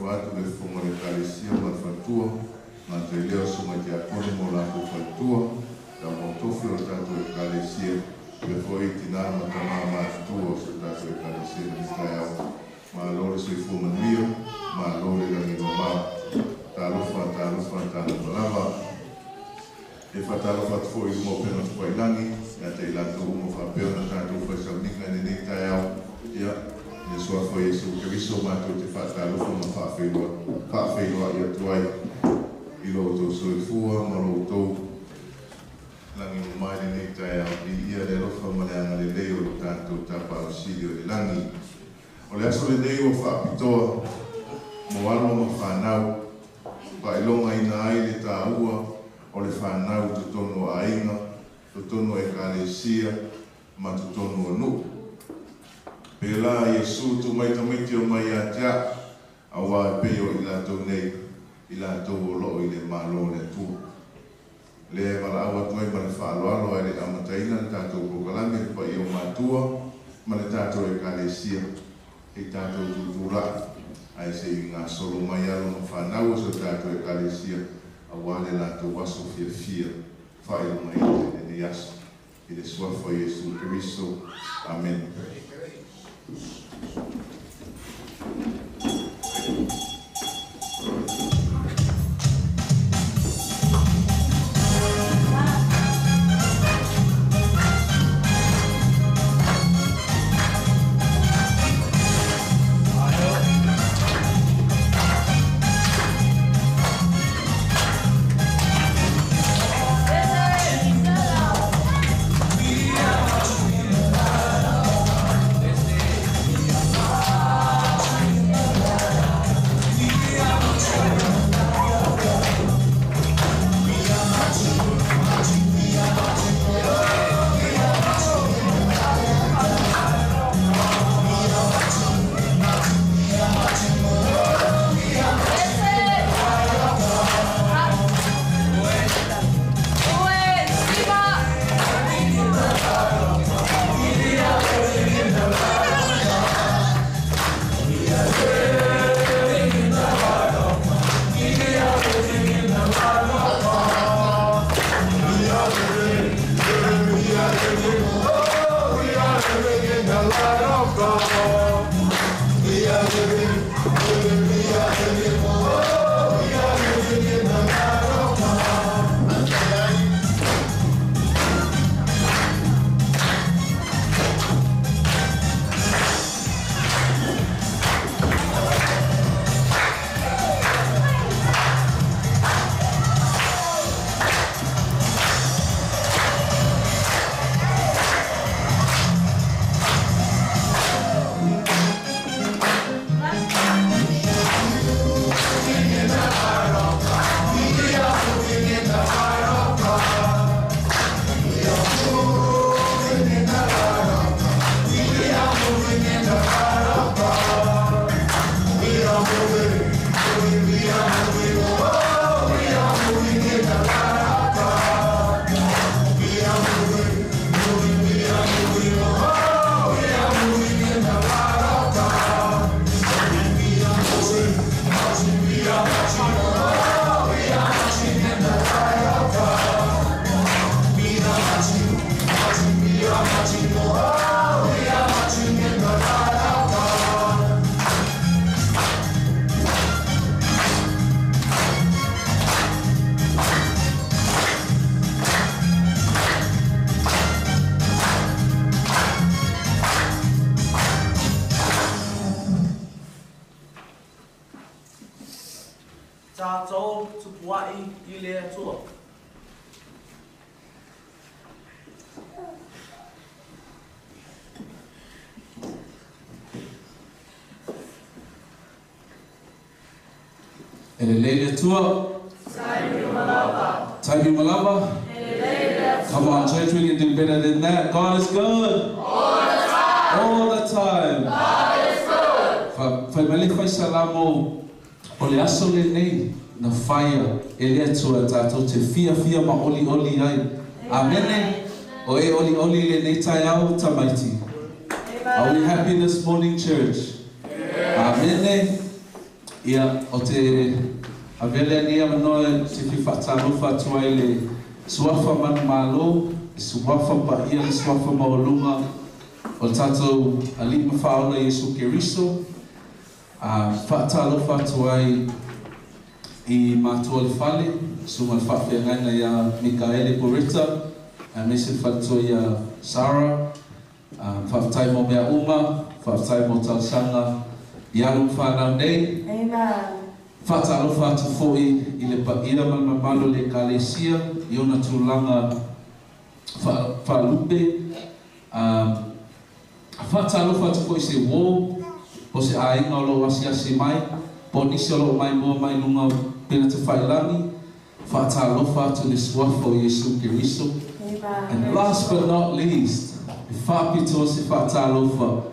Faatalofa atu i le fofoga o le Ekalesia ma le faletua, gata i lea o susuga i tiapone ma o latou faletua, le au mautofi o le tatou Ekalesia, faapea foi tina ma tama matutua o si o tatou Ekalesia i lenei taeao. Malo le soifua manuia, malo le lagi e mama. Talofa, talofa, talofa lava. E faatalofa atu foi i luma o upega tafailagi ia te i latou uma faapea ona tatou fai sauniga i lenei taeao. Ia, i le Suafa o Iesu Keriso matou te faatalofa ma faafeiloai atu ai i lo outou soifua ma lo outou lagi mama i lenei taeao. Viia le alofa ma le agalelei o lo tatou Tapaau Sili o i le lagi. O le aso lenei ua faapitoa mo alo ma fanau, faailogaina ai le taua o le fanau i totonu o aiga, totonu o ekalesia ma totonu o nuu. Pēlā Iesu tuu mai tamaiti e omai ia te a'u, auā e pei o i latou nei, i latou o loo i le Malo o le Atua. Lea e valaau atu ai ma le faaaloalo ae le i amataina le tatou polokalame le paia o matua ma le tatou Ekalesia i tatou tutulai ae se i gasolo mai alo ma fanau o si o tatou Ekalesia auā le latou aso fiafia faailogaina i lenei aso. I le Suafa o Iesu Keriso. Amene. Tatou tupua'i i le Atua. E lelei le Atua. Taimi uma lava. Come on, church, we can do better than that. God is good. All the time. All the time. God is good. Fai mai le fai salamo o le aso lenei na faia e le Atua tatou te fiafia ma olioli ai. Amene. O e olioli i lenei taeao tamaiti. Are we happy this morning, church? Amene. Ia, o te avele ania manoa se fi whaatalofa atu ai le suafa manu malo, le suafa paia, le suafa maolunga, o le tātou alii ma faaola Iesu Keriso, whaatalofa atu ai i mātua le fale, sunga le whaafeangaina ia Mikaele Poreta, a mese whalatua ia Sarah, whaafetai mo mea uma, whaafetai mo tausanga, i alu whanau nei. Amen. Whaatalofa atu foi i le paia ma le mamalo le ekalesia, i ona tulaga faalupe. Whaatalofa atu foi se wō, po se aiga o loo asiasi mai, po nisi o loo mai mua mai luga pena te whailangi. Whaatalofa atu le suafa o Iesu Keriso. Amen. And last but not least, e whaapito se whaatalofa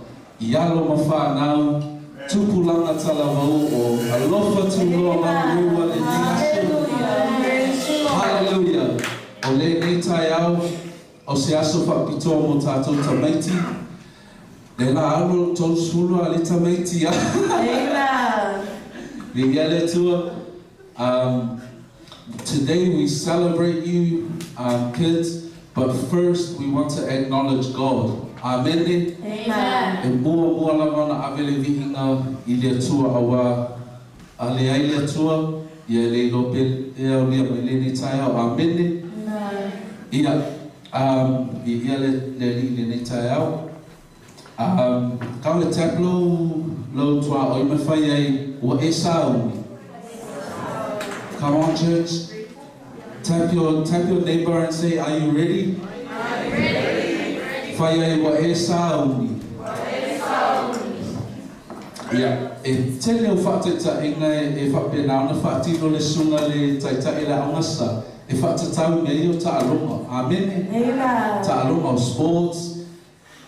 i alo ma whanau, tupulanga talavau o alofa tuloa manuua le nei aso. Hallelujah. Hallelujah. O le nei tai au, o se aso whaapitoa mo tātou tamaiti. Le la alo tolu sulu a le tamaiti. Amen. Le ia le tua. Today we celebrate you, kids, but first we want to acknowledge God. Amen. Amen. E mua mua lava ona ave le viiga i le Atua auā a le ai le Atua, ia le iloa pea o lia mai lenei taeao. Amene. Amen. Ia, i ia le alii lenei taeao. Kau le tap lou tua oi ma fai ai ua e sauni. Come on, church. Tap your neighbor and say, are you ready? I'm ready. Fai ai ua e sauni. Ia, e tele o whaatetainga e whapena ona whaatino le sunga le taitai le aungasa, e whaatatau mea i o ta'alonga. Amene. Amen. Ta'alonga o sports.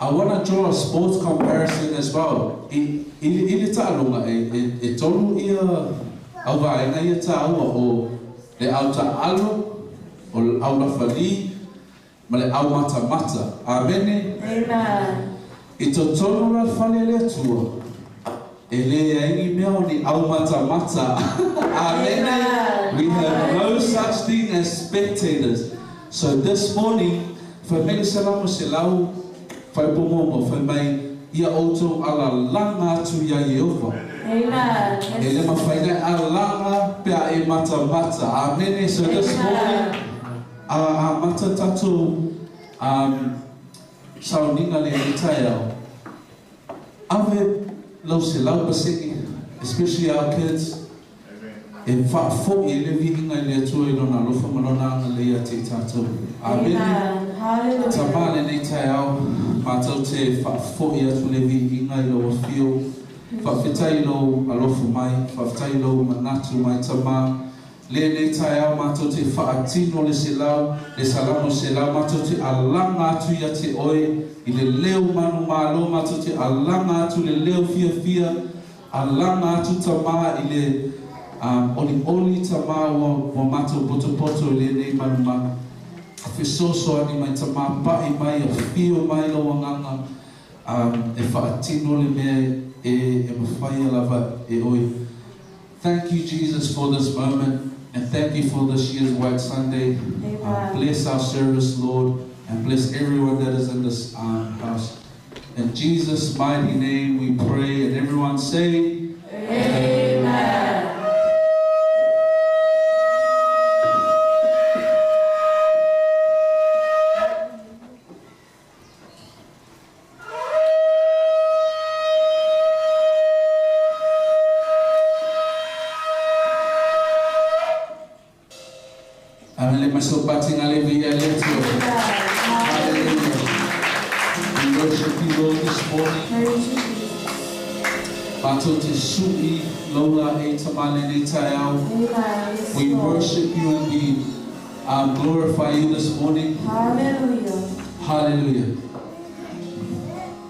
I want to draw a sports comparison as well. I le ta'alonga e tolu ia au vaenga ia tāua o le au ta'alo, o le au lafali, ma le au matamata. Amene. Amen. I to tonu la fale le Atua, e le aingi mea o ni au matamata. Amen. Amen. We have no such thing as spectators. So this morning, whai mai le salamo se lau, whai pomomo, whai mai ia outou ala langa atu ia Iehova. Amen. E le mawhainga alanga pea e matamata. Amen. So this morning, a mata tātou sauninga le tai au. Ave lau se lau paseke, especially our kids, e whaafo i le vihinga i le Atua i lona alofa ma lona anga le ia te tātou. Amen. Amen. Hallelujah. Tamā le nei tai au, mātou te whaafo i atu le vihinga i lau afio. Whaafetai i lau alofa mai, whaafetai i lau manatu mai tamā. Le nei tai au mātou te whaatino le se lau, le salamo se lau, mātou te alanga atu ia te oe, i le leo manu malo, mātou te alanga atu le leo fia fia, alanga atu tamā i le oli oli tamā wa mātou poto poto i le nei manu ma. Fesoso ani mai tamā, pa'i mai, a fio mai lau anganga, e whaatino le mea e mawhai lava e oe. Thank you, Jesus, for this moment, and thank you for this year's White Sunday. Bless our service, Lord, and bless everyone that is in this house. In Jesus' mighty name we pray, and everyone say, Amen. Hallelujah. We worship you, Lord, this morning. Praise you, Jesus. Mātou te sui lola e tamale nei tai au. Amen. We worship you and we glorify you this morning. Hallelujah. Hallelujah. Hallelujah.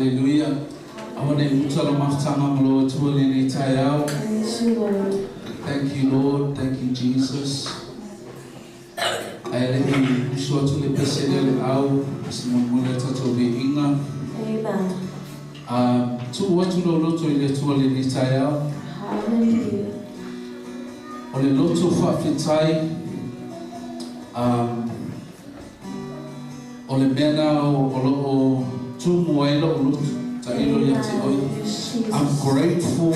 Hallelujah. Awa nei uta lo mafutanga mo lo atua le nei tai au. Praise you, Lord. Thank you, Lord. Thank you, Jesus. Ai le i usu atu le pese le le au, si mo mo le tato be inga. Amen. Tu atu lo loto i le atua le nei tai au. Hallelujah. O le loto whaafetai, o le mea nā o lo o tumu ai lo o loto, ta ilo ia te oi. Yes, I'm Jesus. grateful.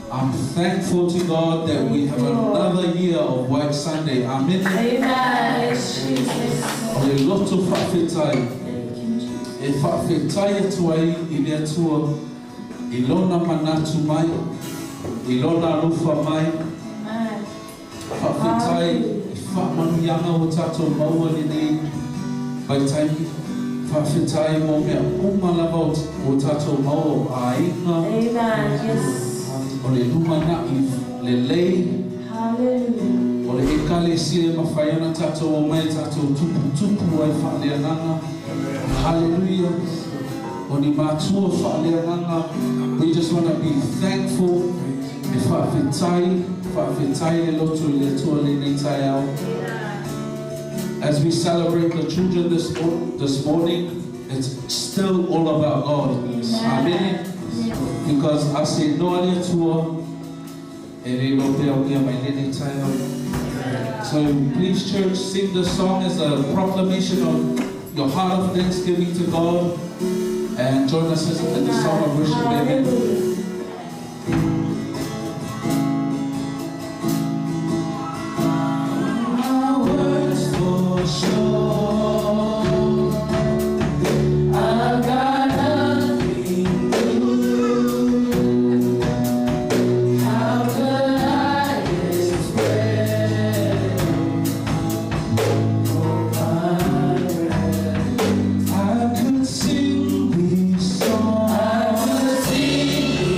I'm thankful to God that we have another year of White Sunday. Amen. Amen. Yes, Jesus. O le loto whaafetai, Thank you, Jesus. e whaafetai atu ai i le atua, i lona manatu mai, i lona alofa mai, Amen. whaafetai i whaamanuianga o tātou maua le nei vai taimi, whaafetai mō mea uma lava o tātou maua o āinga, Amen. Yes. o le luma i le lei, Hallelujah. o le ekalesia e mawhai ana tātou o mai tātou tupu tupu ai whaaleanganga. Hallelujah. O ni mātua whaaleanganga. We just want to be thankful. E whaafetai, whaafetai le loto i le atua le nei tai au. As we celebrate the children this morning, it's still all about God. Amen. Yes. Because I say no ale atua, e le lo pea o mea mai le nei tai au. So please, church, sing the song as a proclamation of your heart of thanksgiving to God, and join us in the song of worship. Amen. Hallelujah. My words for sure. I've got nothing new. How could I express all my I could sing these songs. I could sing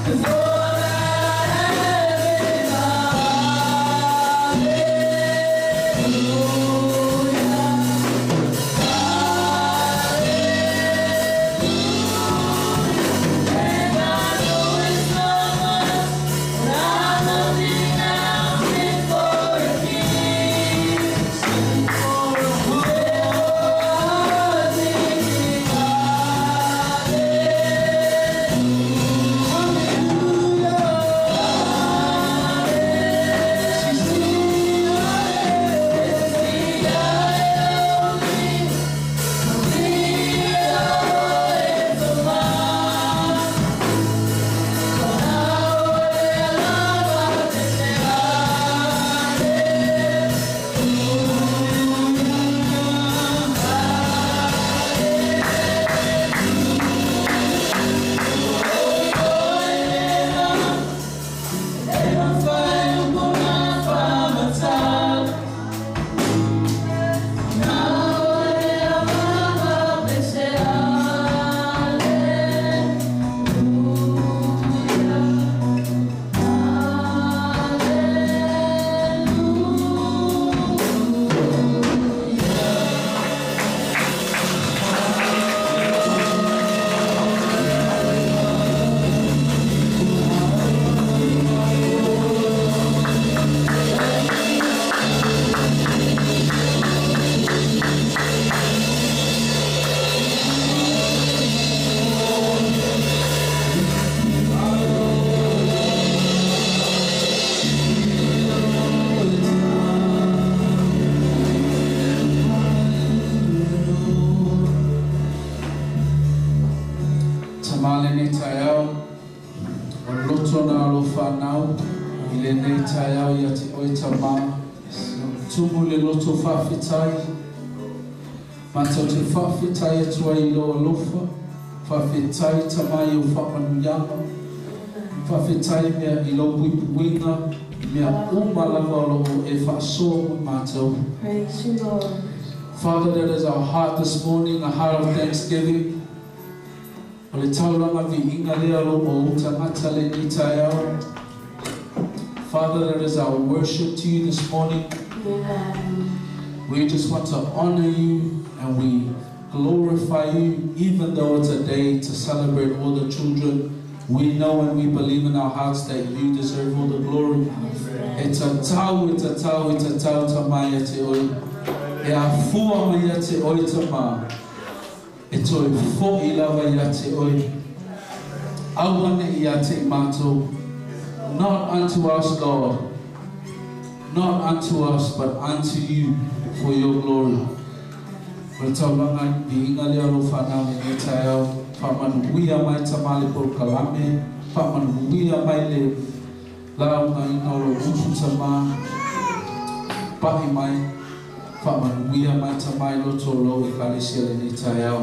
'Cause all that I have is a hallelujah. And I know it's not much, but I've nothing else fit for a king. For a heart singing Tama lenei taeao, o le loto na o lou fanau i lenei taeao ia te oe Tama. Tumu le loto faafetai, matou te faafetai atu ai i lou alofa, faafetai Tama i ou faamanuiaga, faafetai mea i lou puipuiga, i mea uma lava o lo o e faasoa mo matou. Praise you, Lord. Father, that is our heart this morning, a heart of thanksgiving. O le taulaga viiga lea o lo o ou tagata lenei taeao. Father, that is our worship to you this morning. Amen. We just want to honor you and we glorify you, even though it's a day to celebrate all the children. We know and we believe in our hearts that you deserve all the glory. E tatau, e tatau, e tatau Tama ia te oe. E afua mai ia te oe Tama. E toe fo'i lava ia te oe. Aua ne'i ia te i matou. Not unto us, Lord. Not unto us, but unto you for your glory. O le taulaga viiga lea o lou fanau lenei taeao, faamanuia mai Tama le polokalame, faamanuia mai le laugaina o lou upu Tama, pa'i mai, faamanuia mai Tama i loto o lou Ekalesia lenei taeao.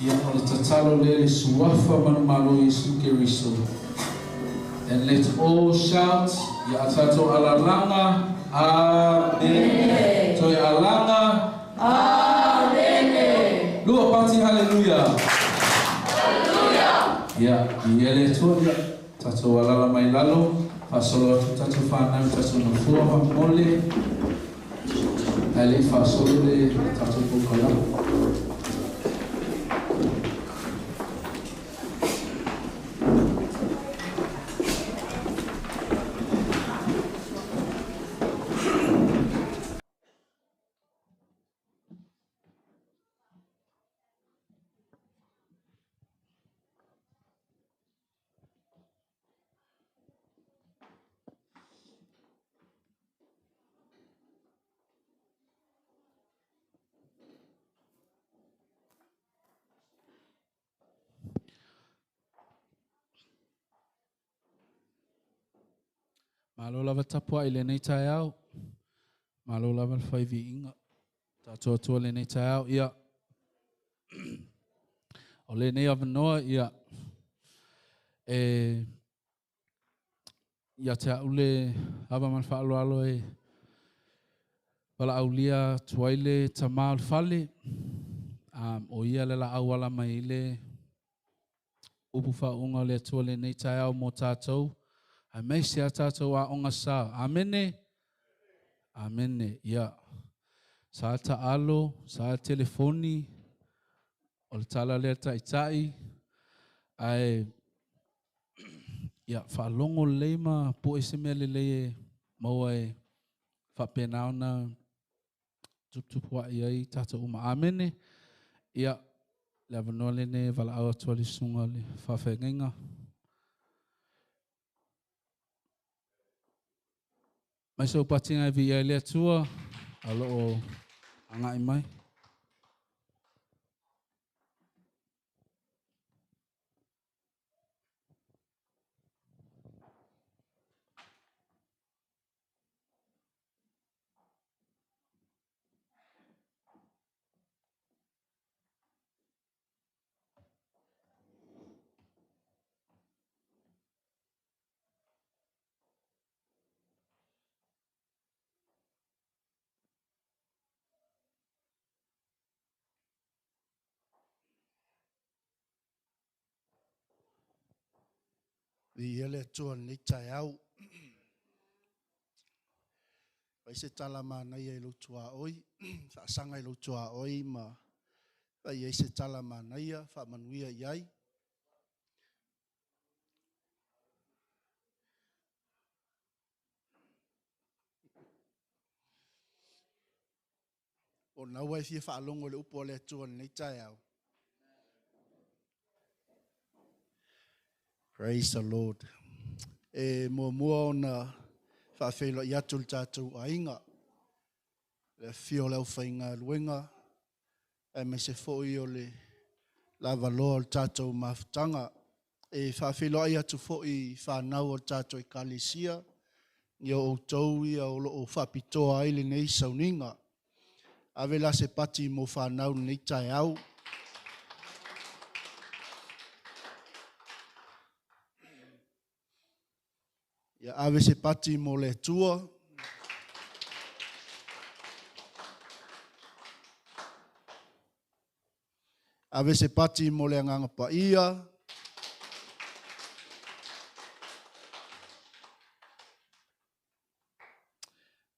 Ia, o le tatalo lea i le Suafa manumalo o Iesu Keriso. And let all shout, ia a tatou alalaga, Amene. Toe alaga, Amene. Lua pati, haleluia. Ia, i ele Atua, ia, tatou alala mai lalo, faasolo atu tatou fanau i tatou nofoa faamolemole, ae le i faasolo le tatou polokalame. Malo lava tapuai i lenei taeao. Malo lava le fai viiga. Tatou Atua lenei taeao. Ia, o lenei avanoa, ia, e ia te au le ava ma le faaaloalo e valaaulia atu ai le tama o le fale, o ia le laau ala mai i le Upu faauuga o le Atua lenei taeao mo tatou, aemaise a tatou aoga sa. Amene. Amene. Ia. Sa taalo, sa telefoni, o le tala lea taitai, ae ia faalogo lelei ma pue se mea lelei e maua e faapena ona tuputupua'i ai tatou uma. Amene. Ia, le avanoa lenei e valaau atu ai le susuga i le faafeagaiga. Mai sou patiga e viia ai le Atua a o lo o agai mai. Viia le Atua i lenei taeao. Fai se tala manaia i lou tuaoi, faasaga i lou tuaoi ma fai ai se tala manaia, faamanuia i ai. O lena ua e fia faalogo i le upu a le Atua i lenei taeao. Praise the Lord. E muamua ona faafeiloai atu le tatou aiga, le afifio o le aufaigaluega, aemaise foi o le lavaloa o le tatou mafutaga. E faafeiloai atu foi i fanau o le tatou Ekalesia, ia outou ia o lo o faapitoa ai lenei sauniga. Ave la se pati mo fanau i lenei taeao. Ia ave se pati mo le Atua. Ave se pati mo le Agaga Paia.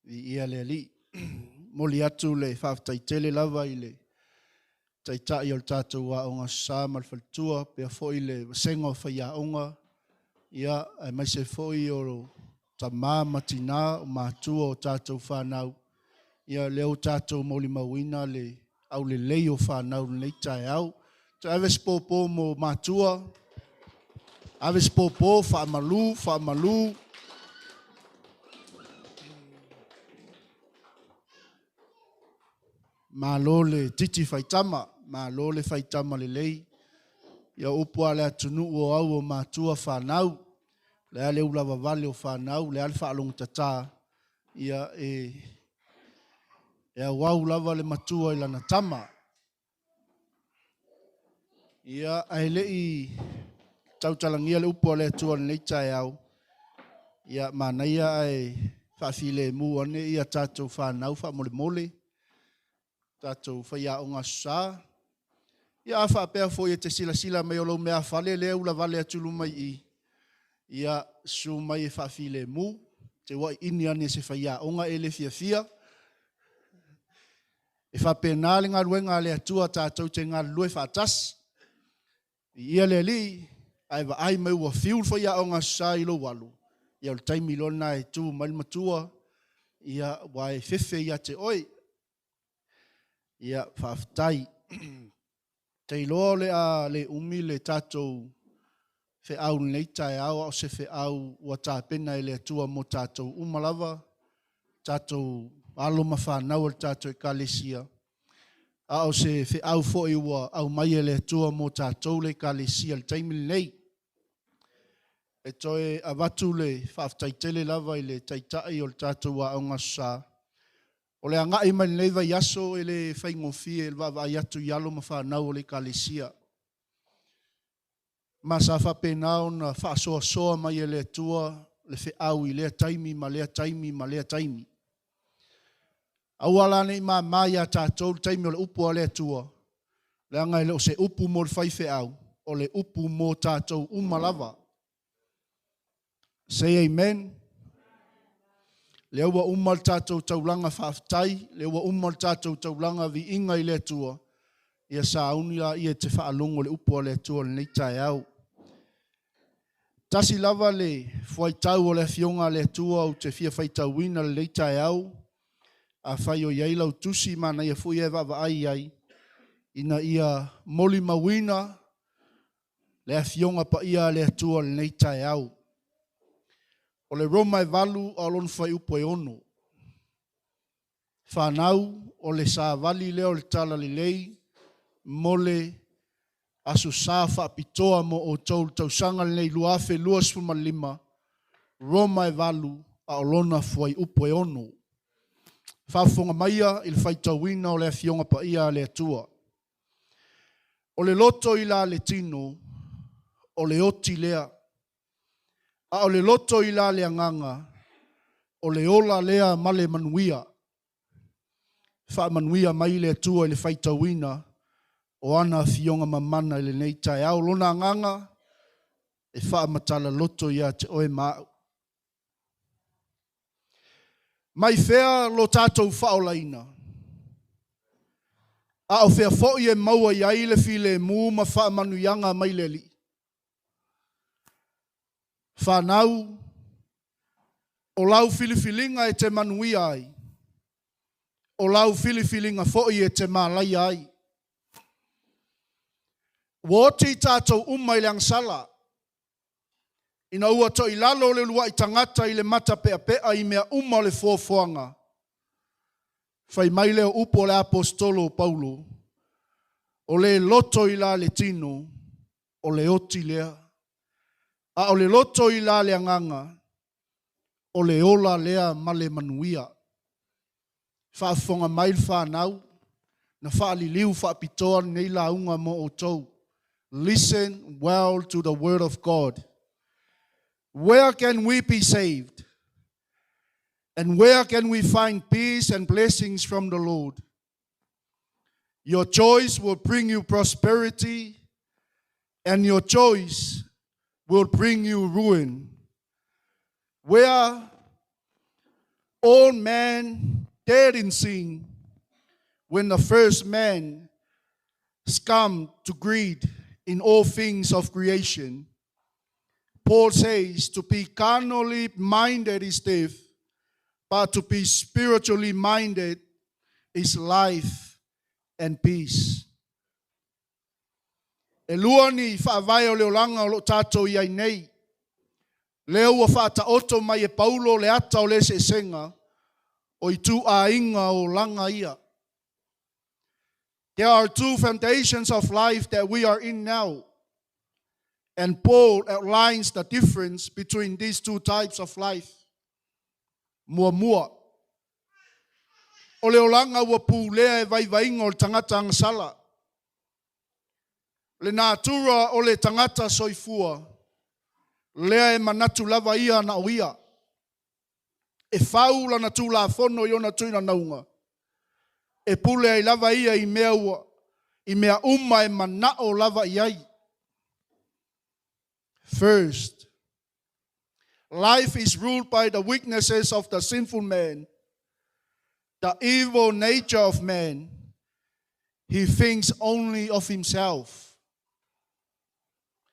Viia le Alii. Momoli atu le faafetai tele lava i le Taitai o le tatou Aoga Aso Sa ma le Faletua, pea foi le vasega o faiaoga, ia, aemaise foi o tama ma tina, o matua o tatou fanau, ia lea ua tatou molimauina le aulelei o fanau i lenei taeao. Toe ave se pōpō mo matua, ave se pōpō, faamalu, faamalu. Malo le titi faitama, malo le faitama lelei. Ia upu a le atunuu o au o matua fanau, le a le ulavavale o fanau, le a le faalogo tata, ia e auau lava le matua i lana tama. Ia, ae le i tautalagia le upu a le Atua i lenei taeao, ia manaia ae faafilemu ane ia tatou fanau faamolemole, tatou faiaoga Aso Sa. Ia a faapea foi e te silasila mai o lou meafale lea e ulavale atu i luma i i, ia susu mai e faafilemu, te ua'i ini ane e se faiaoga e le fiafia. E faapena le galuega a le Atua tatou te galulue faatasi. Viia le Alii, ae vaai mai ua fiu le faiaoga Aso Sa i lou alo, ia o le taimi loa lena e tu mai le matua, ia ua e fefe ia te oe. Ia, faafetai. Te iloa o le a le umi le tatou feau i lenei taeao, a o se feau ua tapena e le Atua mo tatou uma lava, tatou alo ma fanau o le tatou Ekalesia, a o se feau foi ua aumai e le Atua mo tatou le Ekalesia i le taimi lenei. E toe avatu le faafetai tele lava i le Taitai o le tatou Aoga Aso Sa. O le agai mai lenei vaiaso e le faigofie le vaavaai atu i alo ma fanau o le Ekalesia. Ma sa faapena ona faasoasoa mai e le Atua le feau i lea taimi ma lea taimi ma lea taimi. Aua la ne i mama ia tatou le taimi o le upu a le Atua, leaga e le o se upu mo le faifeau, o le upu mo tatou uma lava. Say amen. Lea ua uma le tatou taulaga faafetai, lea ua uma le tatou taulaga viiga i le Atua, ia sauni laia e te faalogo le upu a le Atua i lenei taeao. Tasi lava le fuaitau o le afioga a le Atua ou te fia faitauina lenei taeao, afai o i ai lau tusi manaia foi e vaavaai i ai, ina ia molimauina le afioga paia a le Atua i lenei taeao. O le Roma e 8 a o lona fuaiupu e 6. Fanau o le savali lea o le talalelei mo le Aso Sa faapitoa mo outou le tausaga lenei 2025, Roma e 8 a o lona fuaiupu e 6. Faafofoga maia i le faitauina o le afioga paia a le Atua. O le loto i la le tino, o le oti lea. A o le loto i la le agaga, o le ola lea ma le manuia. Faamanuia mai le Atua i le faitauina o ana afioga mamana i lenei taeao. Lona agaga e faamatala loto ia te oe ma au. Mai fea lo tatou faaolaina? A o fea foi e maua i ai le filemu ma faamanuiaga mai le Alii? Fanau, o lau filifiliga e te manuia ai, o lau filifiliga foi e te malaia ai. Ua oti tatou uma i le agasala, ina ua toilalo le uluai tagata i le matapeapea i mea uma o le foafoaga. Fai mai lea o upu o le aposetolo o Paulo, o le loto i la le tino, o le oti lea. A o le loto i la le agaga, o le ola lea ma le manuia. Faafofoga mai le fanau, na faaliliu faapitoa lenei lauga mo outou. Listen well to the word of God. Where can we be saved? And where can we find peace and blessings from the Lord? Your choice will bring you prosperity, and your choice will bring you ruin. Where all men dead in sin, when the first man succumbed to greed in all things of creation. Paul says to be carnally minded is death, but to be spiritually minded is life and peace. E lua ni faavae o le olaga o lo o tatou i ai nei. Lea ua faataoto mai e Paulo le ata o le eseesega o ituaiga olaga ia. There are two foundations of life that we are in now. And Paul outlines the difference between these two types of life. Muamua. O le olaga ua pulea e vaivaiga o le tagata agasala. Le natura o le tagata soifua, lea e manatu lava ia na o ia. E fau lana tulafono i ona tuinanauga. E pule ai lava ia i mea ua i mea uma e manao lava i ai. First, life is ruled by the weaknesses of the sinful man, the evil nature of man. He thinks only of himself.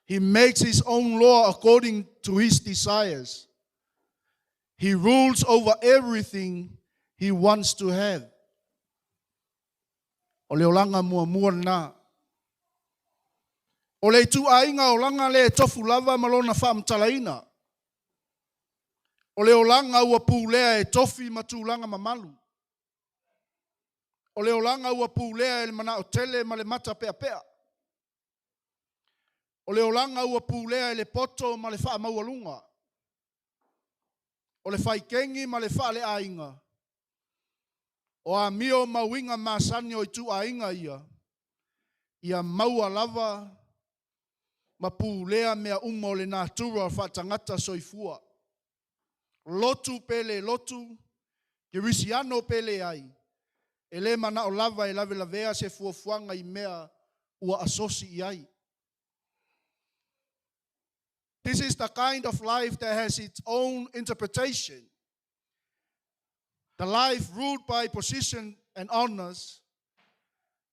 He makes his own law according to his desires. He rules over everything he wants to have. O le olaga muamua lena. O le ituaiga olaga lea e tofu lava ma lona faamatalaina. O le olaga ua pulea e tofi ma tulaga mamalu. O le olaga ua pulea e le manao tele ma le matapeapea. O le olaga ua pulea e le poto ma le faamaualuga. O le faikegi ma le faaleaiga. O amio ma uiga masani o ituaiga ia, ia maua lava ma pulea mea uma o le natura o faatagata soifua. Lotu pe le lotu, kerisiano pe leai, e le manao lava e lavelavea se fuafuaga i mea ua asosi i ai. This is the kind of life that has its own interpretation. The life ruled by position and honors,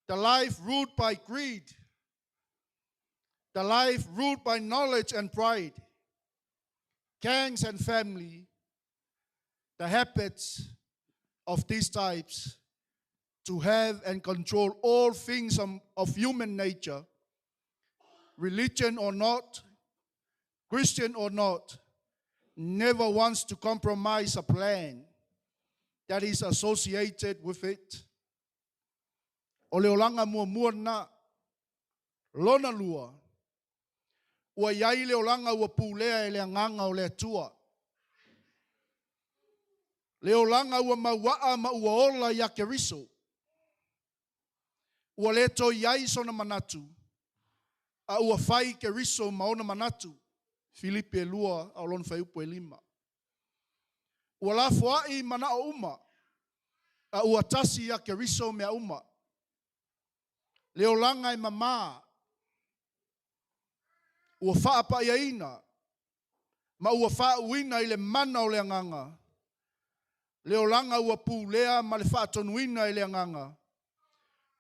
the life ruled by greed, the life ruled by knowledge and pride, gangs and family, the habits of these types to have and control all things of human nature, religion or not, Christian or not, never wants to compromise a plan that is associated with it. O le olaga muamua lena. Lona lua, ua i ai le olaga ua pulea e le Agaga o le Atua. Le olaga ua mauaa ma ua ola ia Keriso. Ua le toe i ai sona manatu, a ua fai Keriso ma ona manatu. Filipi e 2 a o lona fuaiupu e 5. Ua lafoai manao uma, a ua tasi ia Keriso mea uma. Le olaga e mamā, ua faapaiaina, ma ua faauuina i le mana o le Agaga. Le olaga ua pulea ma le faatonuina e le Agaga,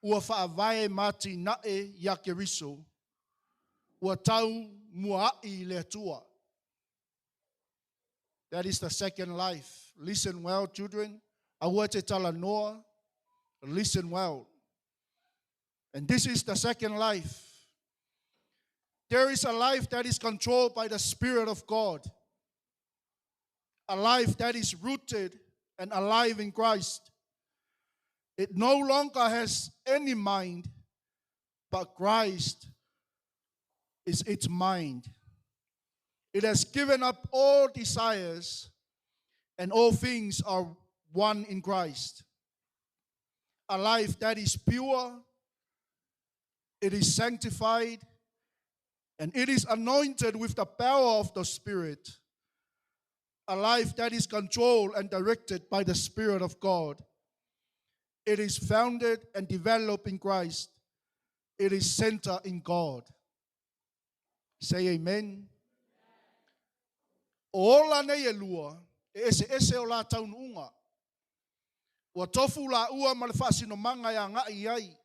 ua faavae ma atinae ia Keriso, ua tau muaai i le Atua. That is the second life. Listen well, children. Aua te talanoa. Listen well. And this is the second life. There is a life that is controlled by the Spirit of God. A life that is rooted and alive in Christ. It no longer has any mind, but Christ is its mind. It has given up all desires, and all things are one in Christ. A life that is pure, it is sanctified, and it is anointed with the power of the Spirit. A life that is controlled and directed by the Spirit of God. It is founded and developed in Christ. It is centered in God. Say amen. O ola nei e lua, e eseese o la taunuuga. Ua tofu laua ma le faasinomaga e agai i ai.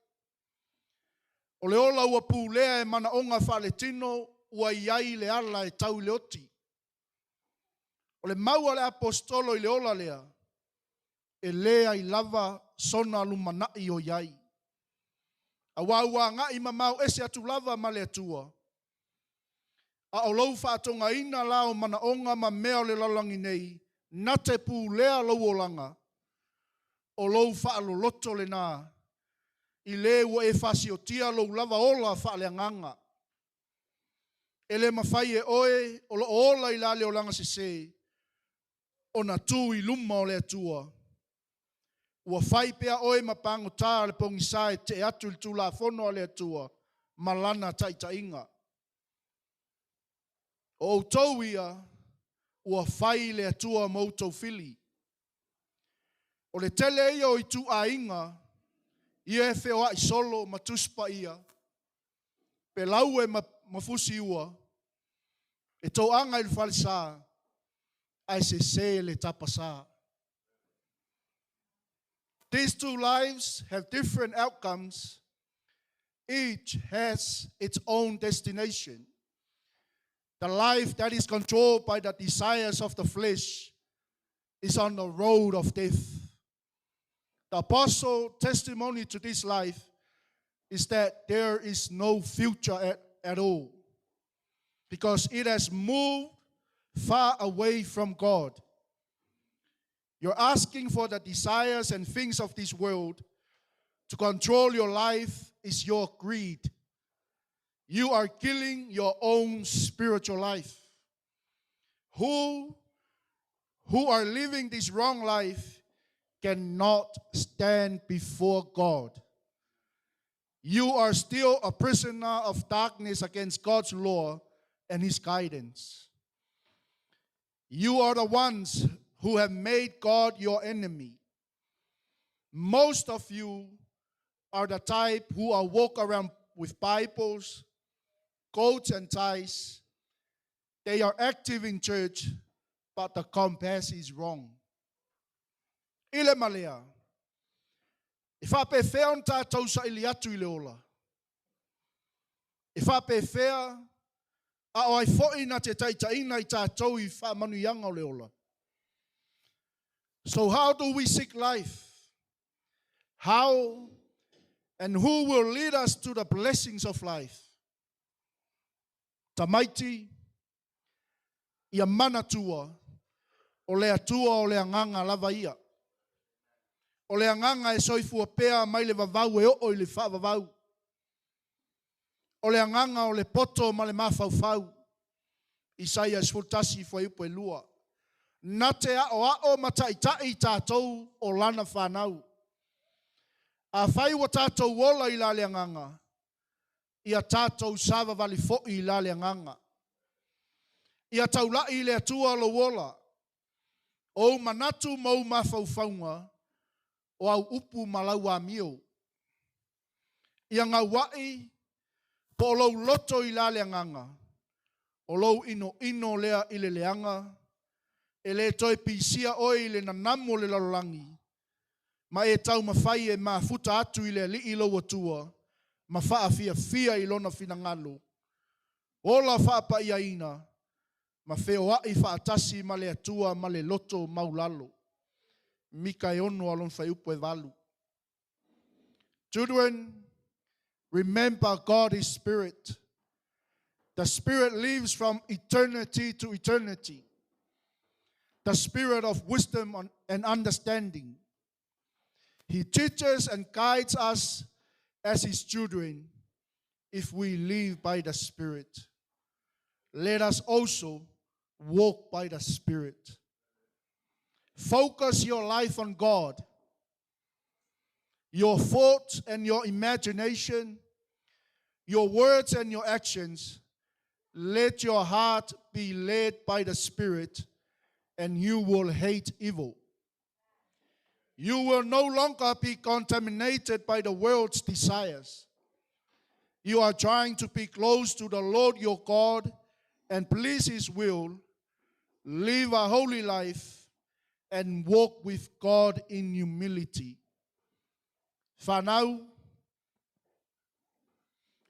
O le ola ua pulea e manaoga faaletino ua i ai le ala e tau i le oti. O le mau a le aposetolo i le ola lea, e leai lava sona lumanai o i ai. Aua ua agai mamao ese atu lava ma le Atua. A o lou faatogaina la o manaoga ma mea o le lalolagi nei, na te pulea lou olaga, o lou faaloloto lena, i le ua e fasiotia lou lava ola faaleagaga. E le mafai e oe o loo ola i la le olaga sesē ona tu i luma o le Atua. Ua fai pea oe ma pagotā le pogisā e tee atu i le Tulafono a le Atua ma lana taitaiga. O outou ia, ua fai le Atua ma outou fili. O le tele ia o ituaiga ia e feoai solo ma Tusi Paia, pelaue ma fusiua, e toaga i le falesa, ae sesē le tapasā. These two lives have different outcomes. Each has its own destination. The life that is controlled by the desires of the flesh is on the road of death. The apostle testimony to this life is that there is no future at all because it has moved far away from God. You're asking for the desires and things of this world to control your life is your greed. You are killing your own spiritual life. Who are living this wrong life cannot stand before God. You are still a prisoner of darkness against God's law and His guidance. You are the ones who have made God your enemy. Most of you are the type who are walk around with Bibles, coats and ties. They are active in church, but the compass is wrong. I le malea, e faapefea ona tatou saili atu i le ola. E faapefea a o ai foi na te taitaiina i tatou i faamanuiaga o le ola. So how do we seek life? How and who will lead us to the blessings of life? Tamaiti, ia manatua, o le Atua o le agaga lava ia. O le agaga e soifua pea mai le vavau e oo i le faavavau. O le agaga o le poto ma le mafaufau. Isaia 11 fuaiupu e 2. Na te aoao ma taitai i tatou o lana fanau. Afai ua tatou ola i la le agaga, ia tatou savavali foi i la le agaga. Ia taulai i le Atua lou ola, o ou manatu ma ou mafaufauga, o au upu ma lau amio. Ia gauai po o lou loto i la le agaga, o lou inoino lea i le leaga, e le toe pisia oe i le nanamu o le lalolagi, ma e taumafai e mafuta atu i le Alii lou Atua, ma faafiafia i lona finagalo. Ola faapaiaina, ma feoai faatasi ma le Atua ma le loto maulalo. Mika e 6 lona fuaiupu e 8. Children, remember God is spirit. The spirit lives from eternity to eternity. The spirit of wisdom and understanding. He teaches and guides us as his children if we live by the Spirit. Let us also walk by the Spirit. Focus your life on God. Your thoughts and your imagination, your words and your actions, let your heart be led by the Spirit, and you will hate evil. You will no longer be contaminated by the world's desires. You are trying to be close to the Lord your God and please His will, live a holy life, and walk with God in humility. Whanau,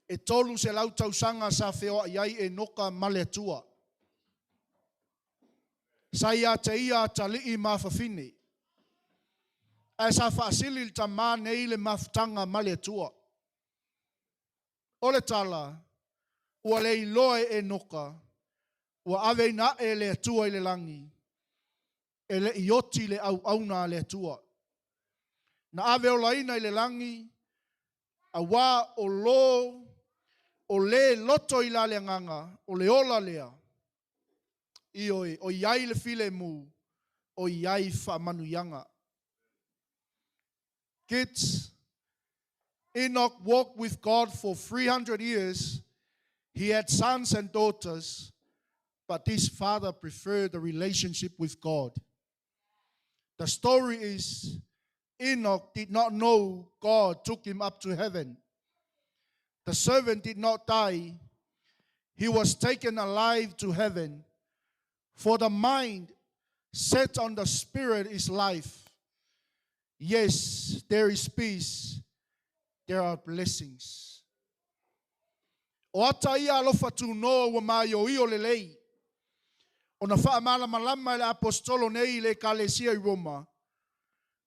e 300 tausaga sa feoai ai Enoka ma le Atua. Sa ia te ia atalii ma afafine. Ae sa faasili le tamā nei le mafutaga ma le Atua. O le tala, ua le iloa e Enoka, ua aveina ae e le Atua i le lagi, e le i oti le auauna a le Atua. Na ave olaina i le lagi, auā o lo o le loto i la le agaga, o le ola lea. Ioe, o i ai le filemu, o i ai faamanuiaga. Kids, Enoch walked with God for 300 years. He had sons and daughters, but this father preferred the relationship with God. The story is Enoch did not know God took him up to heaven. The servant did not die. He was taken alive to heaven. For the mind set on the Spirit is life. Yes, there is peace. There are blessings. O ata ia alofa tunoa ua maioio lelei. Ona faamalamalama e le aposetolo nei i le Ekalesia i Roma,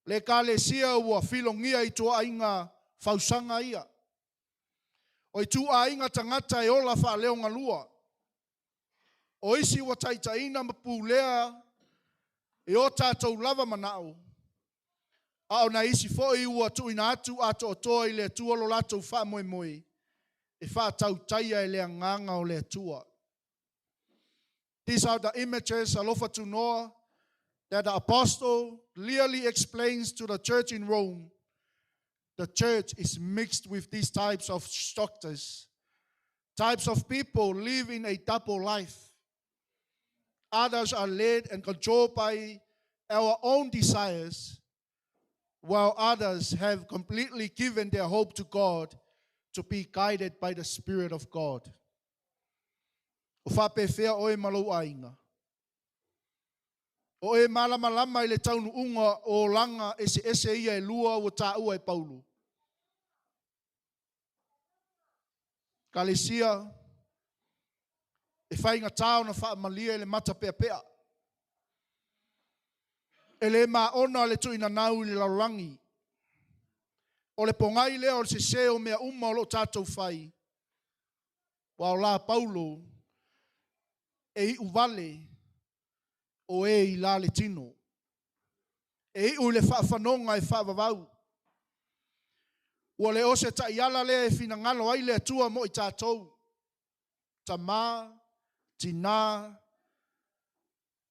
le Ekalesia ua filogia i ituaiga fausaga ia. O ituaiga tagata e ola faaleogalua. O isi ua taitaiina ma pulea e o tatou lava manao, a o nai isi foi ua tuuina atu atoatoa i le Atua lo latou faamoemoe e faatautaia e le agaga o le Atua. These are the images, alofa tunoa, that the apostle clearly explains to the church in Rome. The church is mixed with these types of structures. Types of people live in a double life. Others are led and controlled by our own desires, while others have completely given their hope to God to be guided by the Spirit of God. O faapefea oe ma lou aiga? O e malamalama i le taunuuga o olaga eseese ia e lua ua taua e Paulo? Ekalesia, e faigata ona faamalie le matapeapea. E le maona le tuinanau i le lalolagi. O le pogai lea o le sese o mea uma o lo o tatou fai, ua o la Paulo e iu vale o e i la le tino. E iu i le faafanoga e faavavau. Ua le o se taiala lea e finagalo ai le Atua mo i tatou. Tamā, tinā,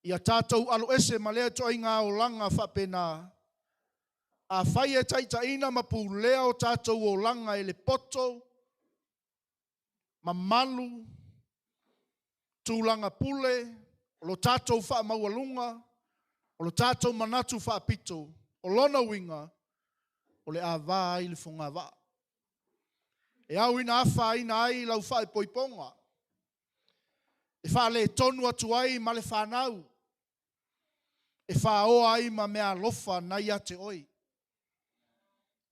ia tatou aloese ma lea ituaiga olaga faapena. Afai e taitaiina ma pulea o tatou olaga e le poto, mamalu, tulaga pule, o lo tatou faamaualuga, o lo tatou manatu faapito, o lona uiga, o le a va ai le fogavaa. E au ina afaina ai lau faaipoipoga, e faaletonu atu ai ma le fanau, e faoa ai ma meaalofa na ia te oe,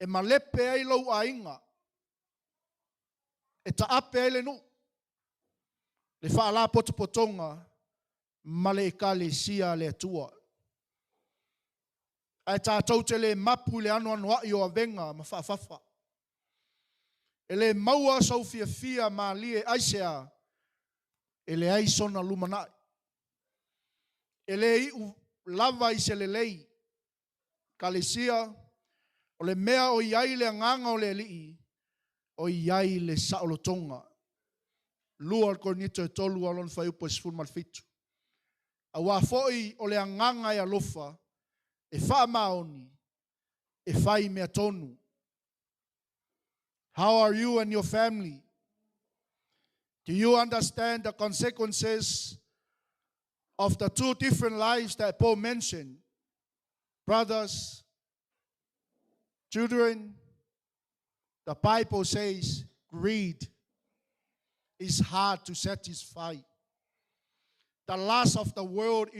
e malepe ai lou aiga, e taape ai le nuu, le faalapotopotoga ma le ekalesia a le Atua. Ae tatou te le mapu i le anoanoai o avega ma faafafa. E le maua sou fiafia malie aisea? E leai sona lumanai. E le iu lava i se lelei. Ekalesia, o le mea o i ai le agaga o le Alii, o i ai le saolotoga. 2 Korinito e 3 a lona fuaiupu e 17. Aua foi o le agaga e alofa, e faamaoni, e fai mea tonu. How are you and your family? Do you understand the consequences of the two different lives that Paul mentioned? Brothers, children, the Bible says greed is hard to satisfy. The lust of the world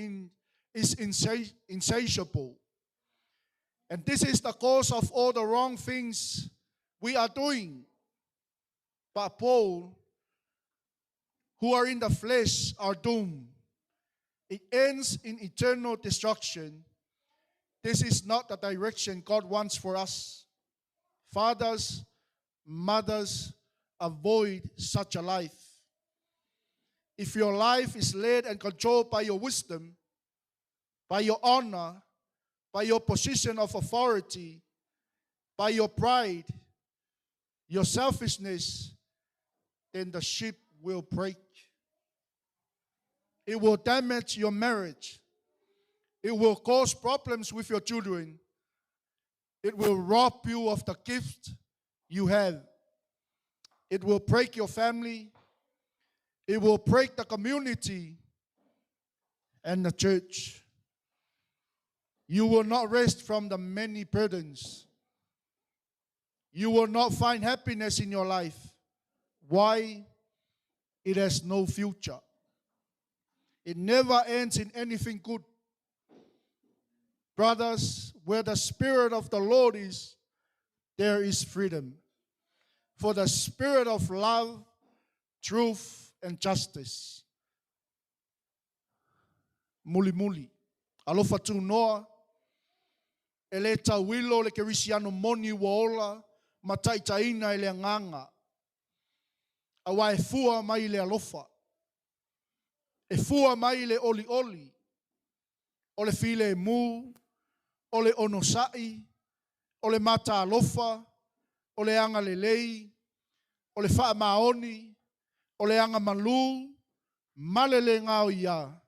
is insatiable. And this is the cause of all the wrong things we are doing. But Paul, who are in the flesh, are doomed. It ends in eternal destruction. This is not the direction God wants for us. Fathers, mothers, avoid such a life. If your life is led and controlled by your wisdom, by your honor, by your position of authority, by your pride, your selfishness, then the ship will break. It will damage your marriage. It will cause problems with your children. It will rob you of the gift you have. It will break your family. It will break the community and the church. You will not rest from the many burdens. You will not find happiness in your life. Why? It has no future. It never ends in anything good. Brothers, where the Spirit of the Lord is, there is freedom. For the Spirit of love, truth, and justice. Mulimuli. Alofa tunoa. E le tauilo le kerisiano moni ua ola ma taitaiina e le agaga. Aua e fua mai i le alofa. E fua mai i le olioli, o le filemu, o le onosai, o le mataalofa, o le agalelei, o le faamaoni, o le agamalu, ma le le gaoia.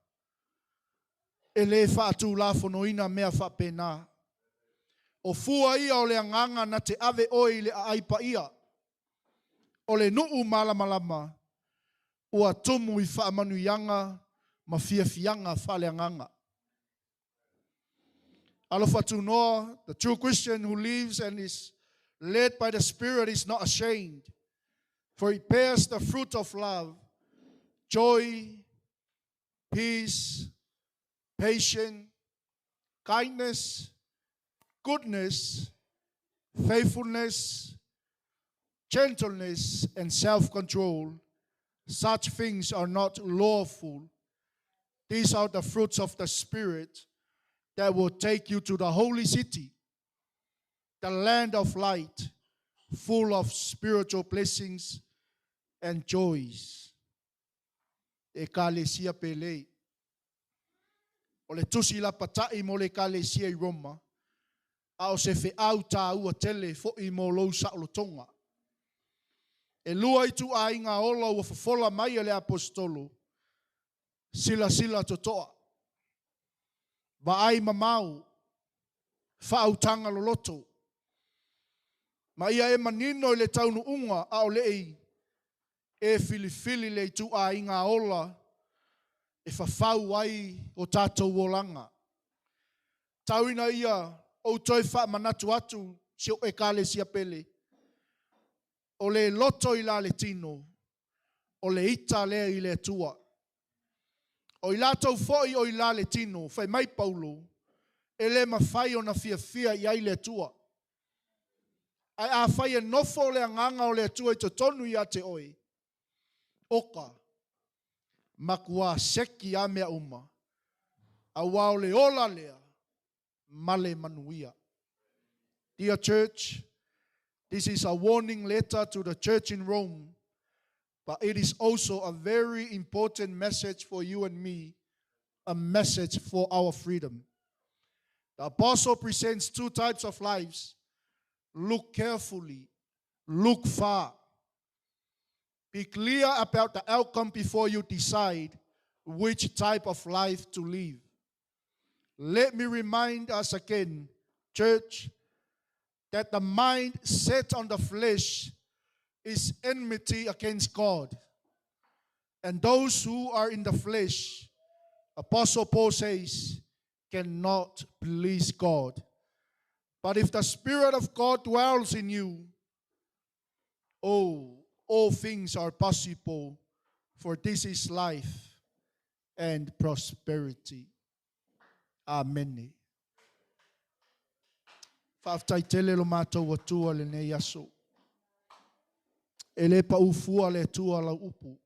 E le faatulafonoina mea faapena. O fua ia o le agaga na te ave oe i le aai paia. O le nuu malamalama ua tumu i faamanuiaga ma fiafiaga faaleagaga. Alofa tunoa, the true Christian who lives and is led by the Spirit is not ashamed, for he bears the fruit of love, joy, peace, patience, kindness, goodness, faithfulness, gentleness, and self-control. Such things are not lawful. These are the fruits of the Spirit that will take you to the holy city, the land of light, full of spiritual blessings and joys. Ekalesia pele. O le tusi lapata'i mo le Ekalesia i Roma, a o se fe'au tāua tele fo'i mo lou sa'olotoga. E lua itu'aiga ola ua fofola mai e le Aposetolo, silasila toto'a, vaai mamao, faautaga loloto, ma ia e manino i le taunu'uga a o le'i e filifili le itu'aiga ola e fafau ai o tatou olaga. Tau ina ia ou toe faamanatu atu si o'u Ekalesia pele, o le loto i la le tino, o le ita lea i le Atua. O i latou fo'i o i la le tino, fai mai Paulo, e lē mafai ona fiafia i ai le Atua. Ae afai e nofo le agaga o le Atua i totonu iā te oe, oka, makuā seki a mea uma, auā o le ola lea ma le manuia. Dear church, this is a warning letter to the church in Rome, but it is also a very important message for you and me, a message for our freedom. The apostle presents two types of lives. Look carefully, look far. Be clear about the outcome before you decide which type of life to live. Let me remind us again, church, that the mind set on the flesh is enmity against God. And those who are in the flesh, Apostle Paul says, cannot please God. But if the Spirit of God dwells in you, oh, all things are possible, for this is life and prosperity. Amene. Faafetai tele lo matou Atua lenei aso. E le pa'u fua le Atua lau upu.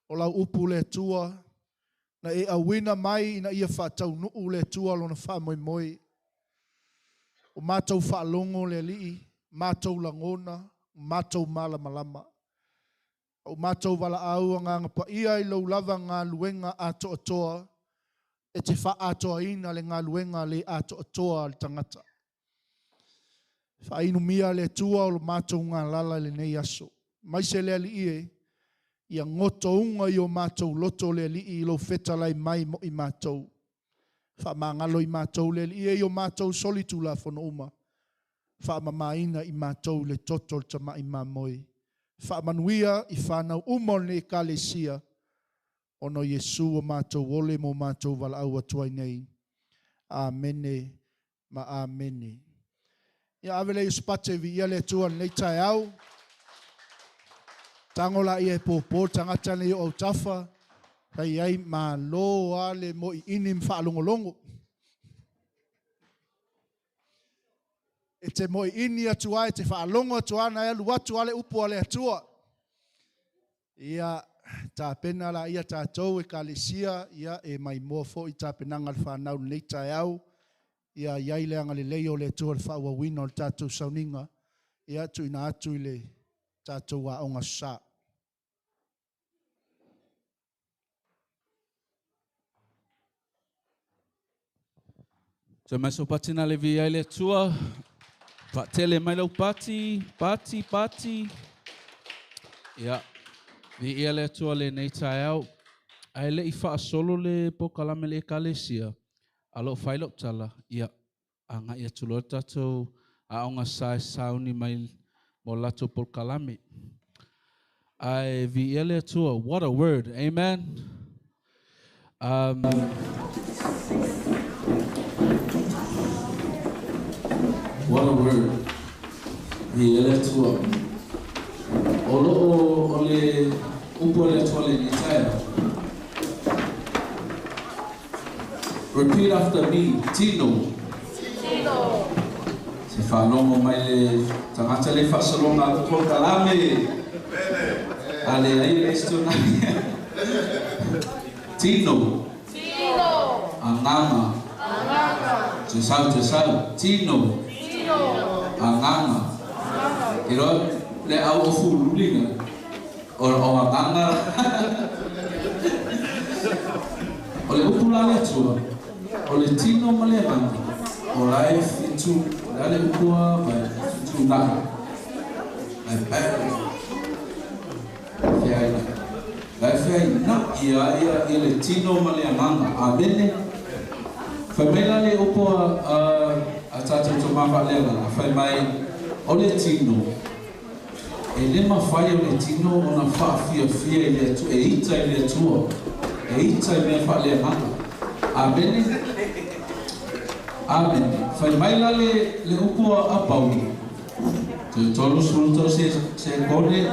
O lau upu le Atua na e auina mai ina ia faataunu'u le Atua lona faamoemoe. O matou faalogo le Alii, matou lagona, matou malamalama. O matou valaau agaga paia i lou lava galuega atoatoa e te faaatoaina le galuega le atoatoa a le tagata. Faainumia le Atua o lo matou galala i lenei aso. Maise le Alii e, ia gotouga i o matou loto le Alii i lou fetalai mai mo i matou. Faamagalo i matou le Alii e i o matou solitulafono uma. Faamamaina i matou le toto o le Tama'i Mamoe. Faamanuia i fanau uma o lenei Ekalesia, ona o Iesu o matou ole mo matou valaau atu ai nei. Amene ma amene. Ia ave lea i usipate viia le Atua i lenei taeao. Tago laia e pōpō le tagata nei o autafa, fai ai malo a le mo'i'ini ma faalogologo. E te mo'i'ini atu ai, e te faalogo atu ana e alu atu a le upu a le Atua. Ia tapena laia tatou Ekalesia, ia e maimoa fo'i tapenaga a le fanau i lenei taeao. Ia i ai le agalelei o le Atua i le faaauauina o le tatou sauniga, ia tuuina atu i le tatou aoga sa. Toe mai sau pati na le vi ai le Atua. Faatele mai lau pati, pati, pati. Ia, viia le Atua lenei taeao. Ae le'i faasolo le polokalame le Ekalesia, a o loo fai lau tala, ia, agai atu loa le tatou aoga sa e sauni mai mo latou polokalame. Ae viia le Atua, what a word, amen. What a word. Viia le Atua. O loo o le Upu le Atua lenei taeao. Repeat after me, tino. Tino. Se whanongo mai le tangata le whasalonga a tō kalame. Ale ai le istona. Tino. Tino. Anganga. Anganga. Te sau, te sau. Tino. Tino. Anganga. I roa le au o fululinga. O anganga. O le upu la le Atua. O le tino ma le anganga. O la e fitu. La le upua vai fitu nai. Ai pai. Fea ina. La e fea ina ia ia ia le tino ma le anganga. Amene. Fai mai la le upua a tātou tō māwha le anganga. Fai mai o le tino. E le mawhai o le tino o na whaafia fia i le atua, e ita i le atua. E ita i mea wha le anganga. Amene. Amene. Fai mai la le upua a Pauli. Te tolu sulu se kone.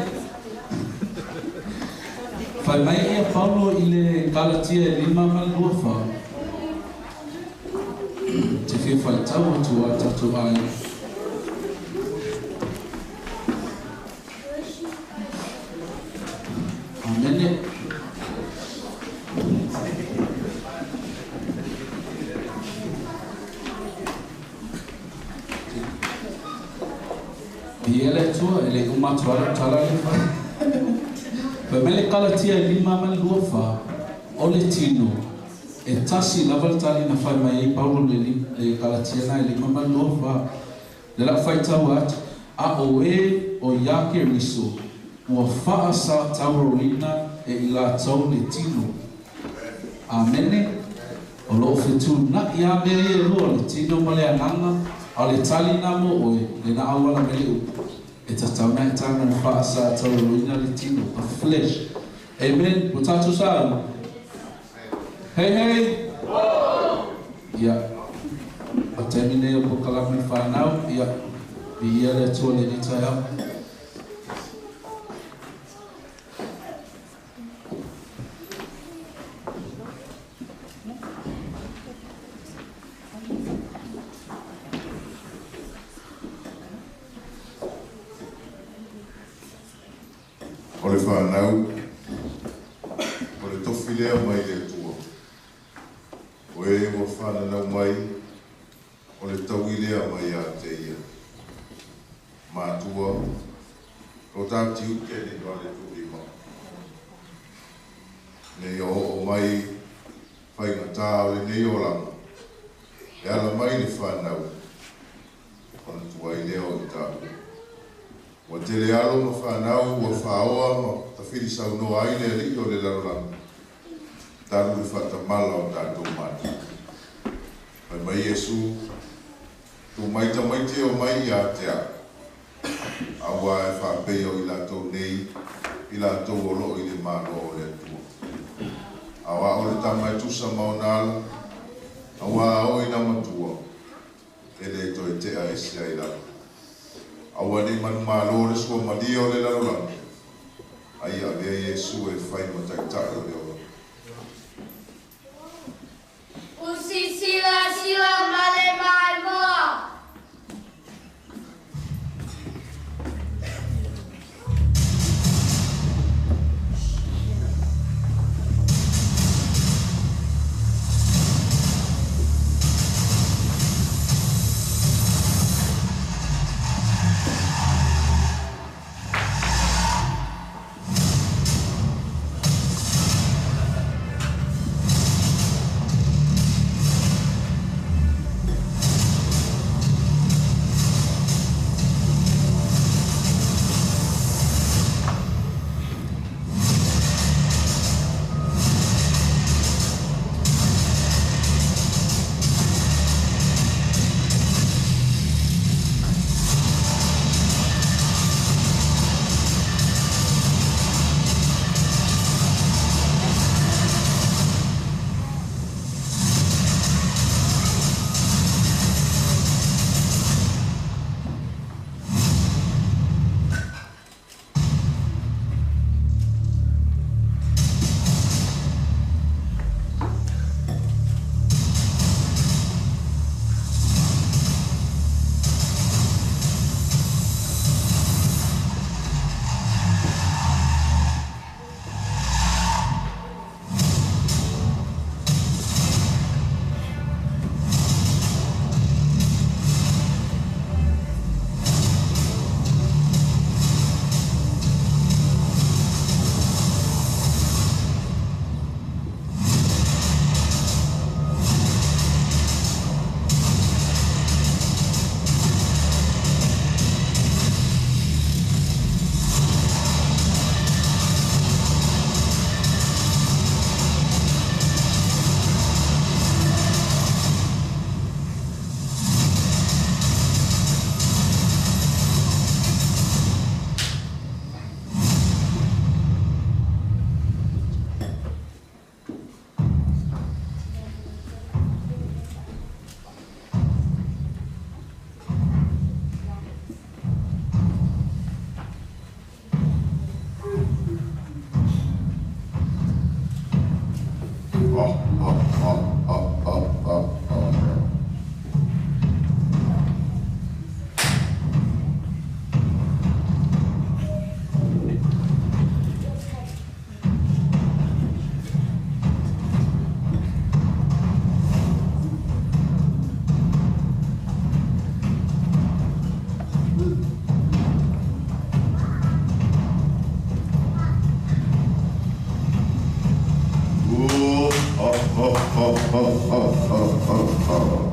Fai mai ia Paulo i le Galatia e 5 ma le 2 fa. Te fia whaitau atu a tātou ai. Amene. Ia le Atua, e le umatuara tala le whai. Fai mai le Galatia e 5 ma le 2 fa, o le tino, e tasi lava le tali na whai mai ei Paulo le Galatia na e 5 ma le 2 fa. Le la whaitau atu, a o e o ia ke riso, ua whaa sa taurolina e i lātou le tino. Amene. O loo whitu na ia mea e lua le tino ma le anganga, a le tali nā mō oe, le na awala me le upu. E tatau na e tāna na whaa sa taurolina le tino, the flesh. Amen. O tātou sa. Hey, hey. Ia. O tēmine o po kalame whānau. Ia. I ia le Atua le ni taeao. O le whanau, o le tofi lea mai le Atua. O e ua whananau mai, o le taui lea mai a te ia. Mātua, o tāti uke ni noa le tūrima. Nei o o mai, whaingatā o le nei o langa. E ala mai le whanau, o le tuai lea o i tāu. Ua tele alo ma whanau, ua whaoa ma tawhiri saunoa ai le alii o le lalolagi. Talu le whatamala o tātou mātou. Fai mai Iesu, tū mai tamaiti o mai ia te a. Aua e whaapei o i lātou nei, i lātou o loo i le mālo o le Atua. Aua o le tama e tusa maonala, aua o i nā matua, e le toe tea e sia i lalo. Aua nei manu mālo le sua malia o le lalolagi. Ai a vea Iesu e whai mataitai o le ola. Usi sila sila male mai moa. ho, ho, ho, ho, ho.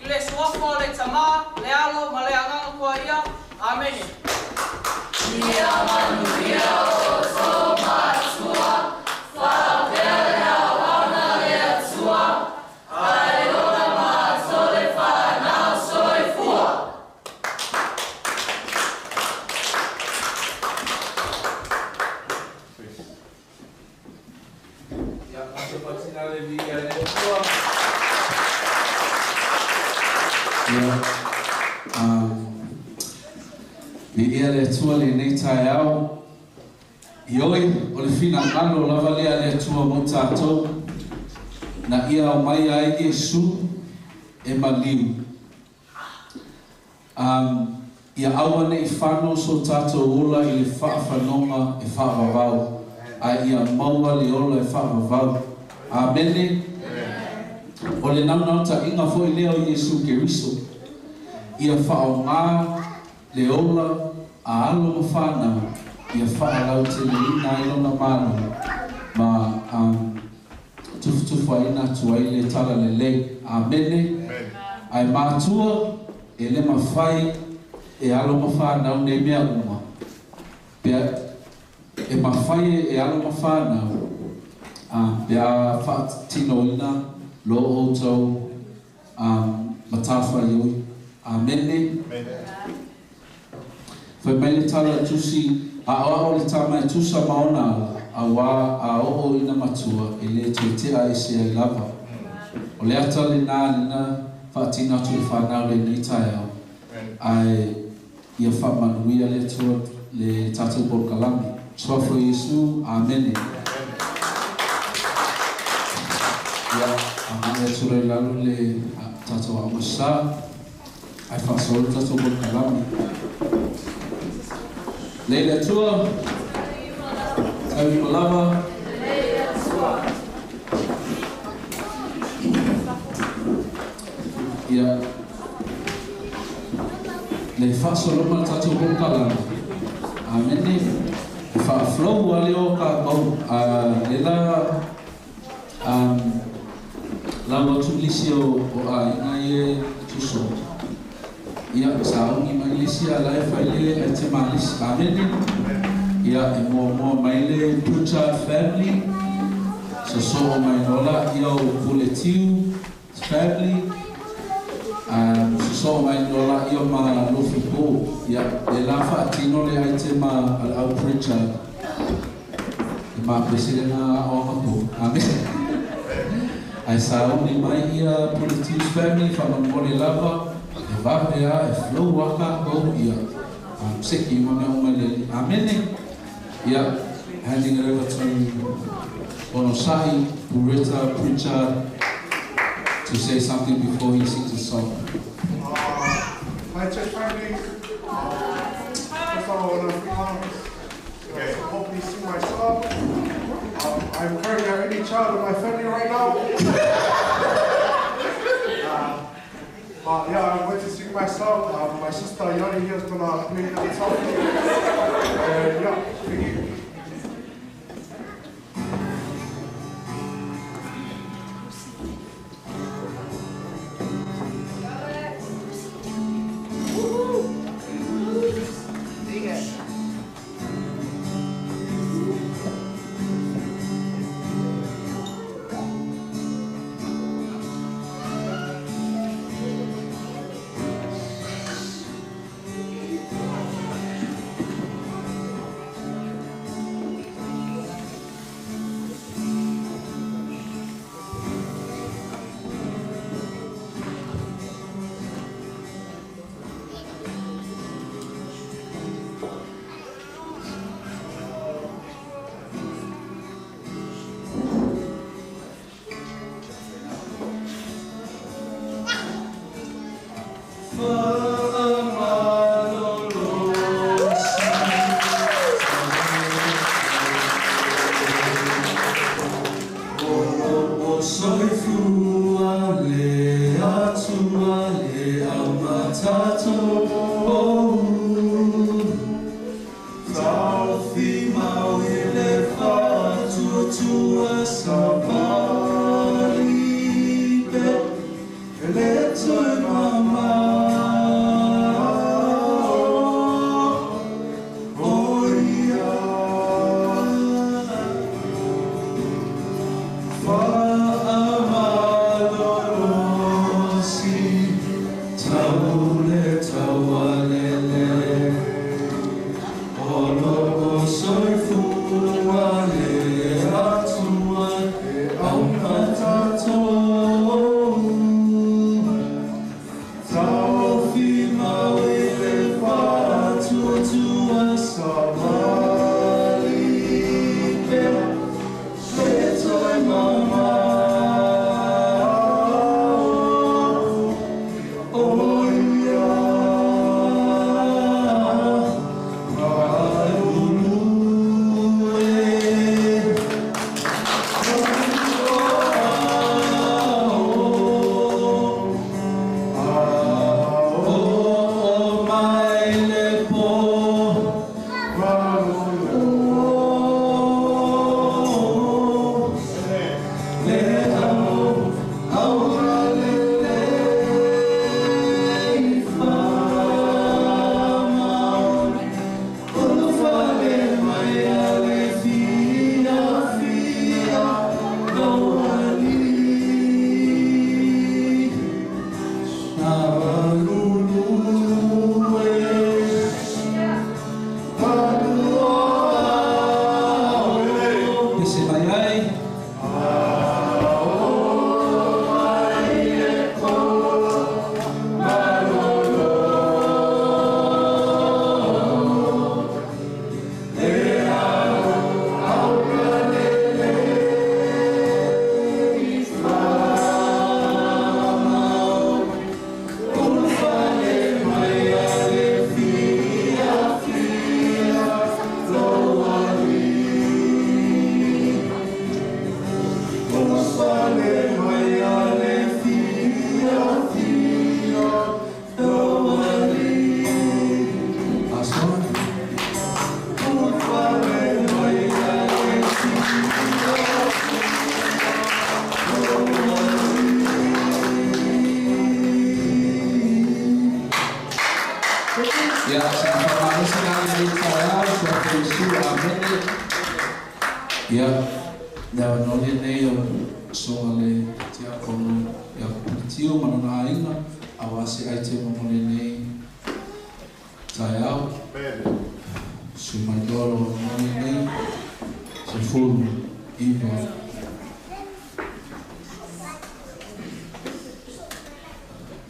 I le suafa o le Tamā, le Alo ma le Agaga Koaia. Amene. Ia manuia outou matua, faapea le auauna a le Atua, ae ola matou le fanau soifua. Ia, matou fatina le viiga i le Atua. Ia, viia le Atua lenei taeao. Ioe, o le finagalo lava lea a le Atua mo tatou, na ia aumai ai Iesu e maliu. Ia aua ne i fano so tatou ola i le faafanoga e faavavau, ae ia maua le ola e faavavau. Amene. O le naunautaiga foi lea o Iesu Keriso, ia faaaogā le ola a alo ma fanau, ia faalauteleina ai lona Malo, ma tufutufuaina atu ai le talalelei. Amene. Ae matua, e le mafai e alo ma fanau nei mea uma. Pe e mafai e alo ma fanau, pe a faatinoina lo outou matafaioi. Amene. Fai mai le tala a Tusi, aoao le tama e tusa ma ona ala, auā a oo ina matua, e lē toe tea ese ai lava. O le ata lenā lena faatino atu i le fanau lenei taeao, ae ia faamanuia le Atua le tatou polokalame. Suafa o Iesu, Amene. Ia, agai atu loa i lalo le tatou aoga sa, ae faasoa le tatou polokalame. Lei le Atua, tauima lava. Ia, le faasologa o le tatou polokalame. Amene. E faaflow lava lea o tatou. Le la lau atu nisi o aiga ia e tuso. Ia, sauni mai le isi a la e fai le ai te malisi. Amene. Ia, e muamua mai le Pritchard family, sosoo mai loa laia o Puletiu family, sosoo mai loa laia ma Lofi Po. Ia, le la faatino le aitema a le au Pritchard. E mapese lena aoga po. Amene. Ae sauni mai ia Puletiu's family, faamolemole lava, e vave a, e flow a tatou, ia, seki uma mea uma i le Alii. Amene. Ia, handing it over to Onosai Pureta Pritchard to say something before he sings a song. Hi church family. First of all, I want to okay, so hopefully sing my song. I'm currently the only child in my family right now. But yeah, I'm going to sing my song. My sister Yoni here is gonna play the guitar. And yeah, thank you. Soifua le Atua le aumatatou Taufi mau i le faatuatua savali pe, e le toe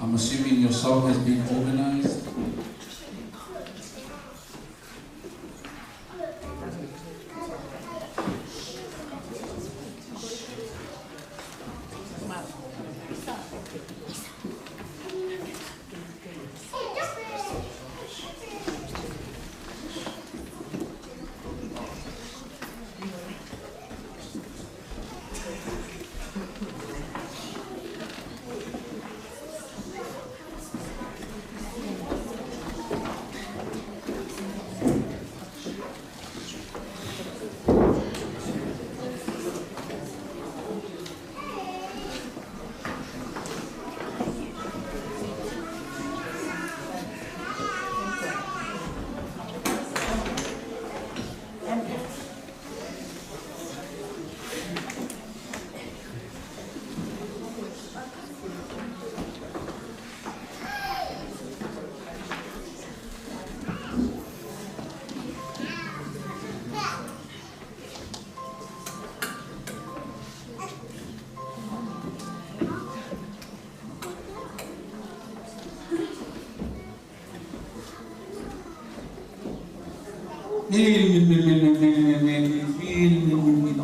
I'm assuming your song has been organized.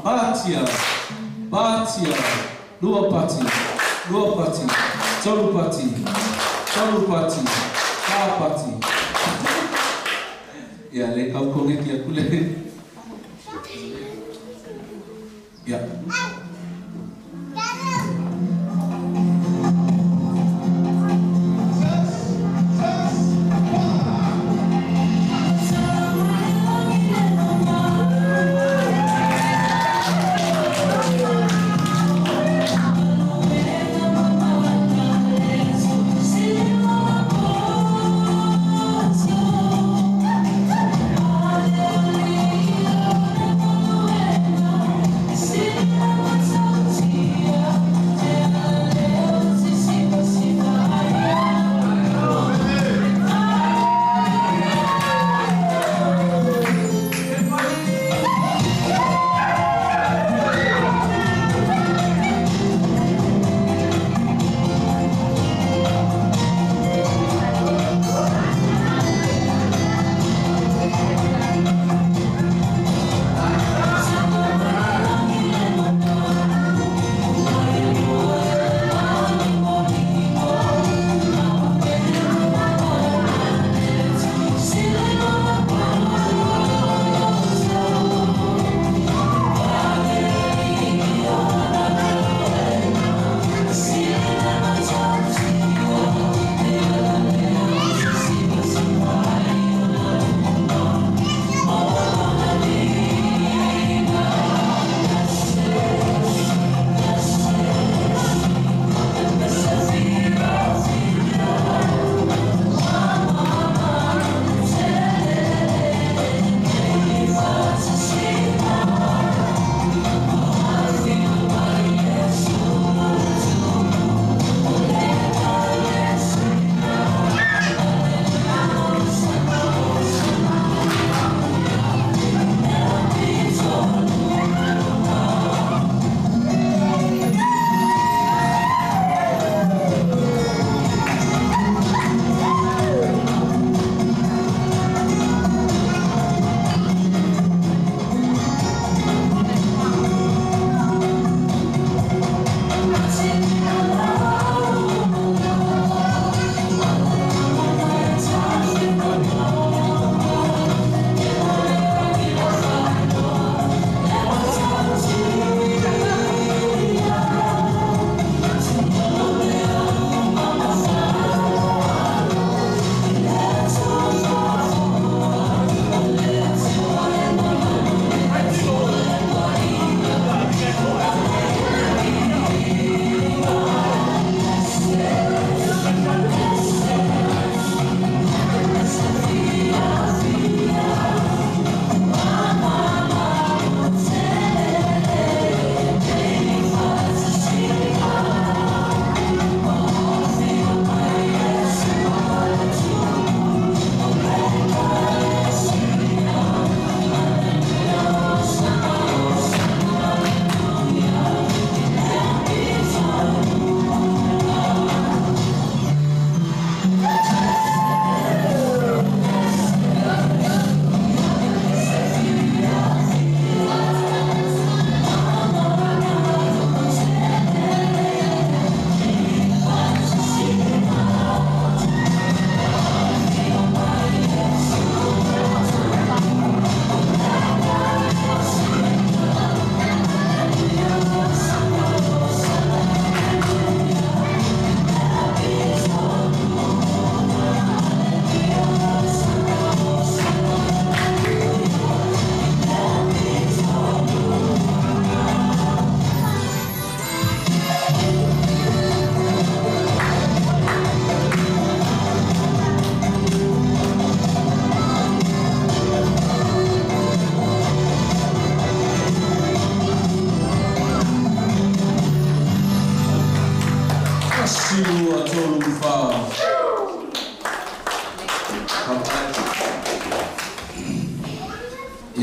Batia, Batia, Lua Pati, Lua Pati, Tolu Pati, Tolu Pati, Ka Pati. Ya, le kau konge kia kule. Ya.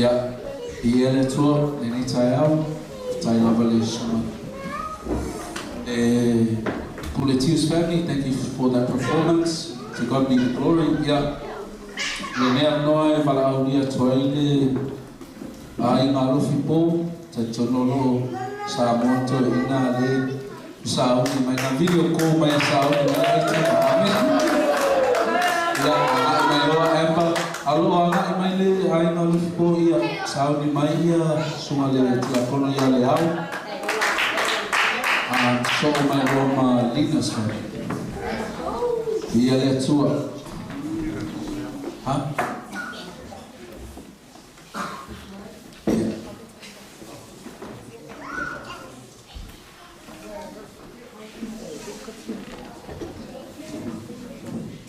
Ia, i ele tua, lenei taeao, tai lava le susuga. E Kuletius family, thank you for that performance. To God be the glory. Ia, lenei avanoa e valaaulia atu ai le aiga alofi pou, talitonu o loo Samoa toeaiina le sauni mai na video call mai e sauni mai ai tama. Amen. Ia, agai mai loa Amber, alo agai mai le aiga alofi pou ia sauni mai ia susuga le tiakono ia le au. Soo mai loa ma Linus family. Ia le Atua. Ha? Ia.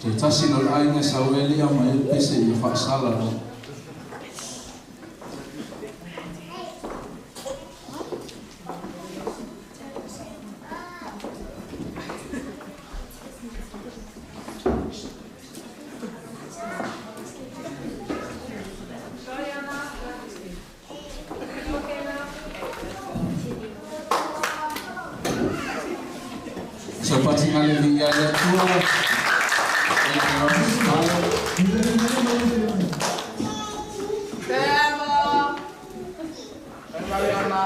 Toe tasi na o le aiga e Saueli a mai ai le pese ia faasala loa. Saupati ma le viia le Atua, e le Emma. Mariana.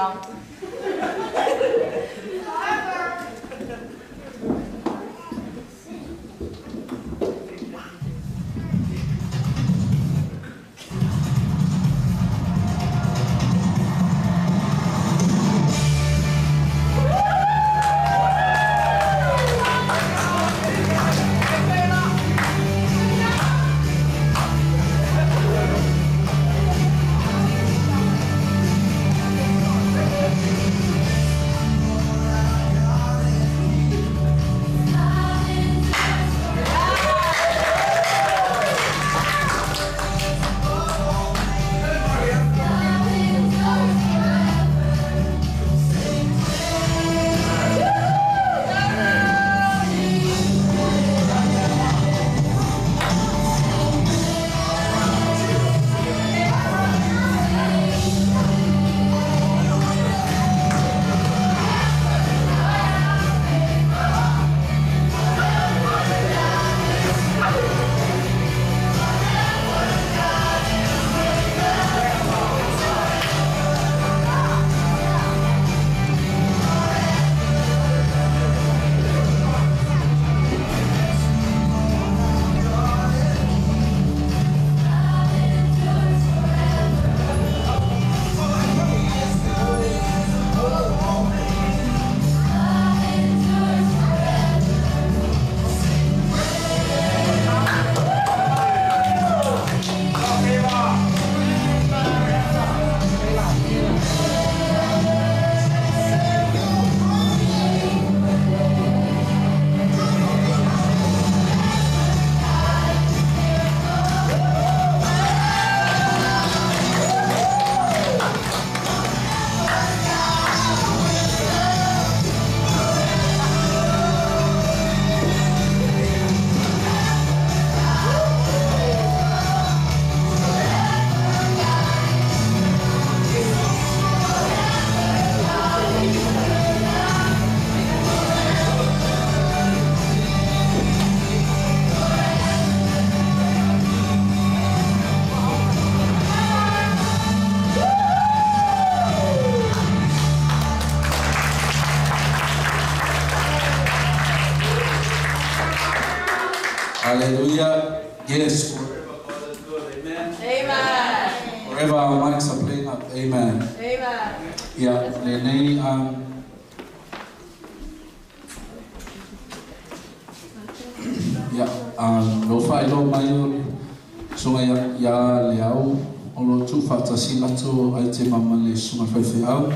Hallelujah. Yes, forever God is good. Amen. Amen. Forever our mics are playing up. Amen. Amen. Ia, lenei ia, lo faailoa mai o susuga ia le au o lo o tuufaatasi latou ai te mama le susuga faifeau.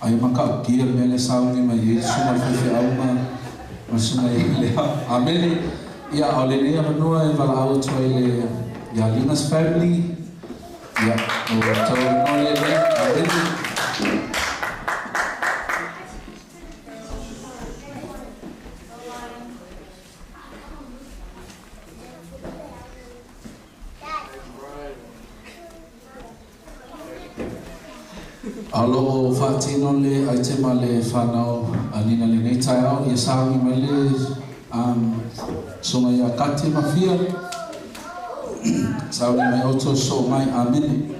Ai matautia le mea lea sauni mai ai le susuga i le faifeau ma ma le susuga ia le au. Amene. Ia, o lenei avanoa e valaau atu ai le ia Lina's family. Ia, o tau avanoa lenei. Amene. A o loo faatino le aitema a le fanau a Nina i lenei taeao, ia sauni mai le susuga ia Kate Mafia. Sauni mai outou sosoo mai. Amene.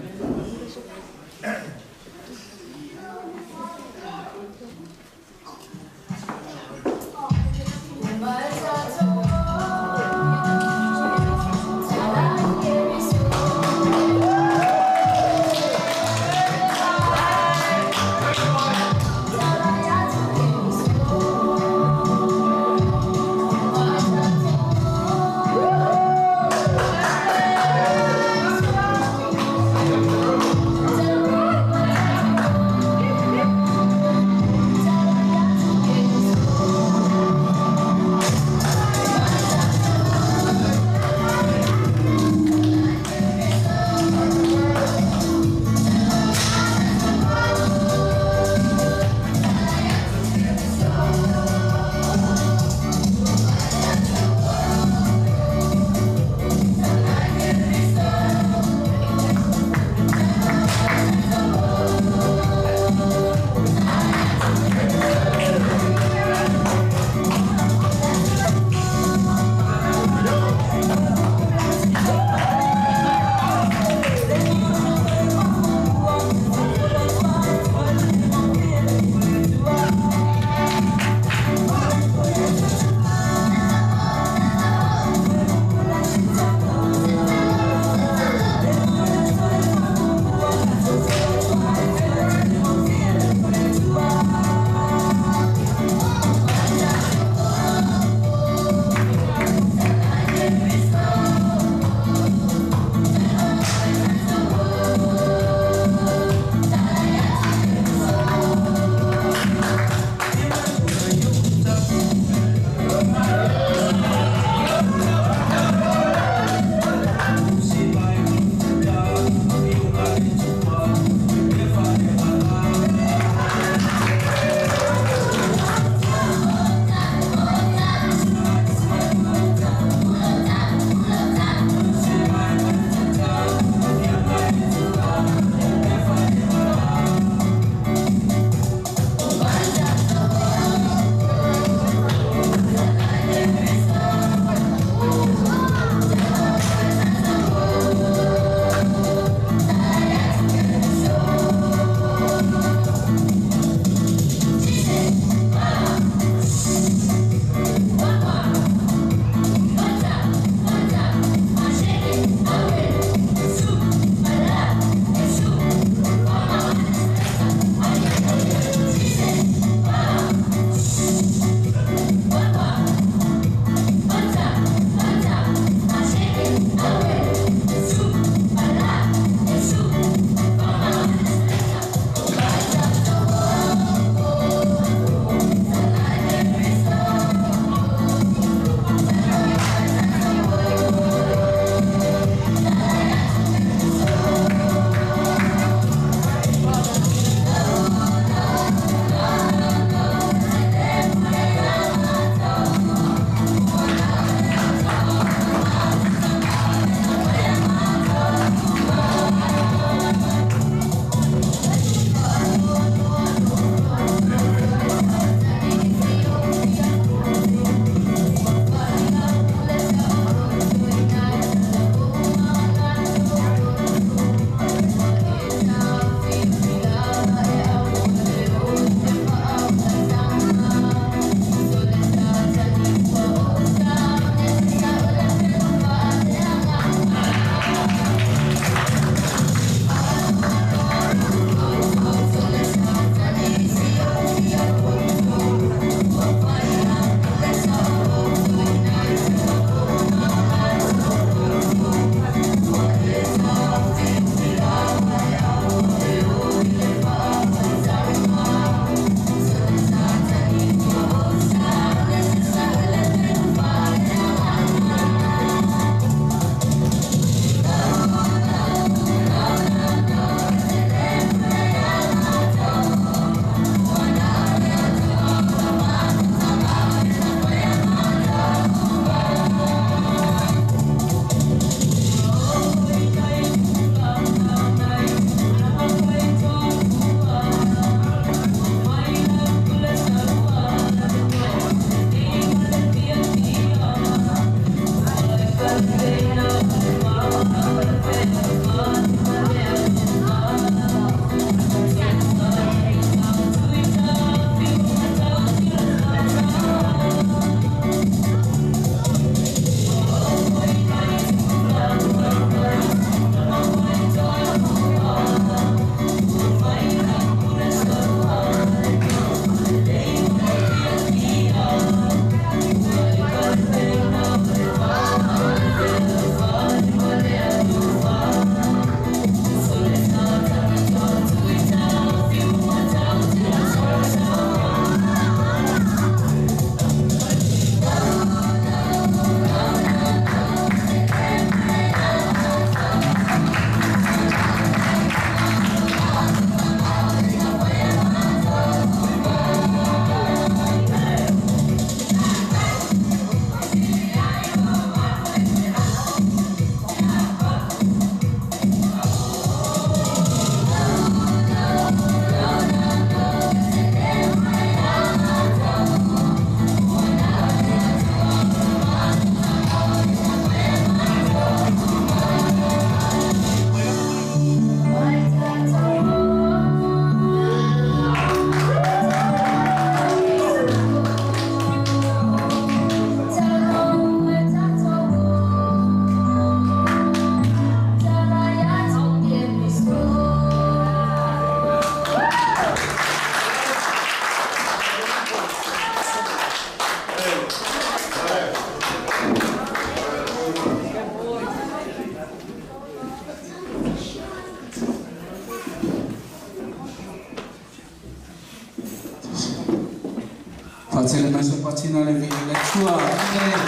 Fatina le vi le tua. Amene.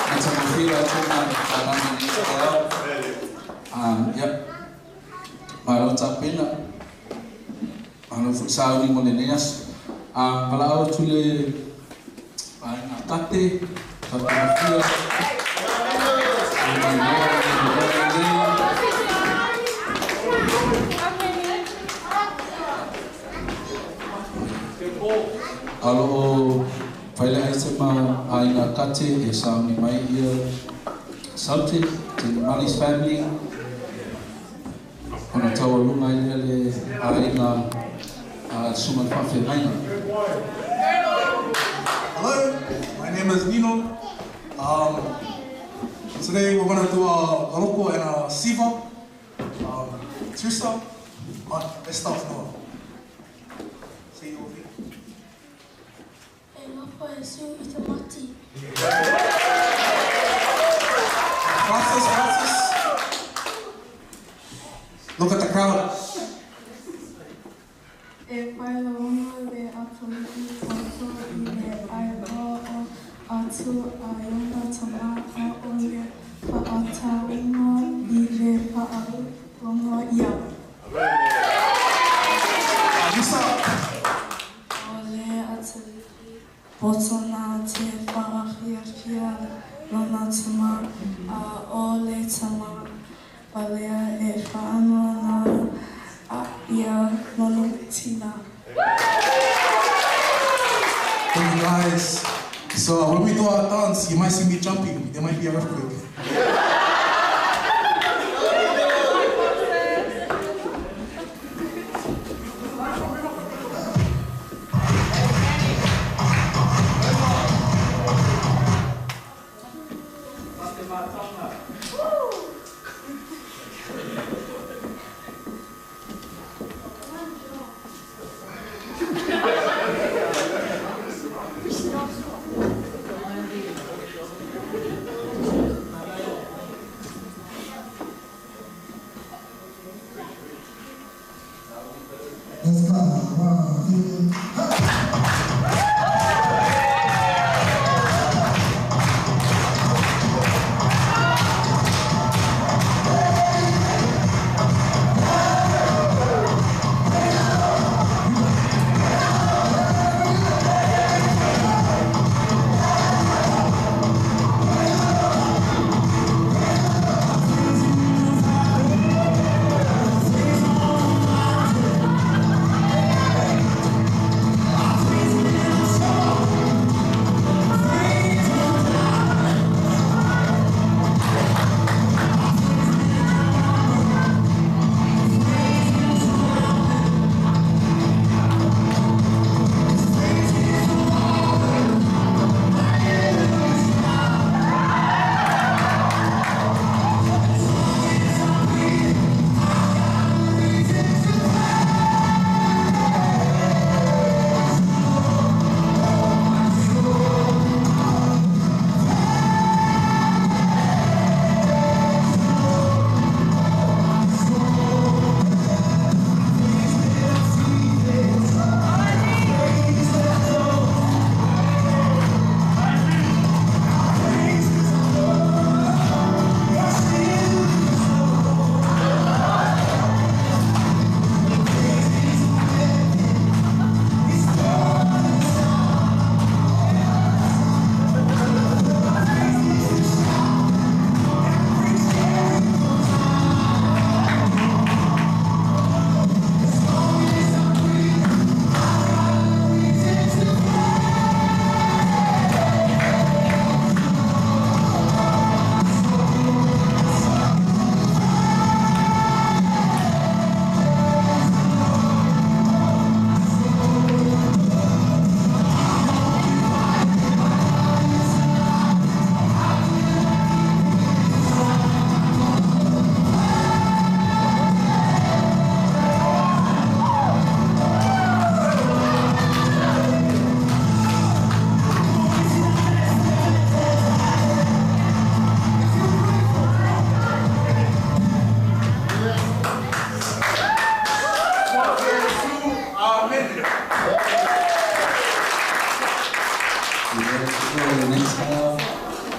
Na tamafira tuna alama ni te ao. Yep. Malo tapena. Malo futsau ni mo le neas. Pala au tule ai ngā tate, tatamafia. Alo o whaile ai te ma ai ngā kate e sauni mai ia Saute, te Mali's family. Ona taua lunga i lea le ai ngā sunga whawhengainga. Hello, my name is Nino. Today we're going to do a Galoko and a Siva. Tusa. Let's start now. See you over here. Francis, Francis. Look at the crowd. E whailonga le atalii poto i le aeroa o atu a iona tama a o le whaataunga i le whaalonga ia. Lisa. O le atalii poto nā te whaafiafia lona tama a o le tama walea e whaanoa nā a ia lono tina. Thank you guys. So when we do our dance, you might see me jumping. There might be an earthquake.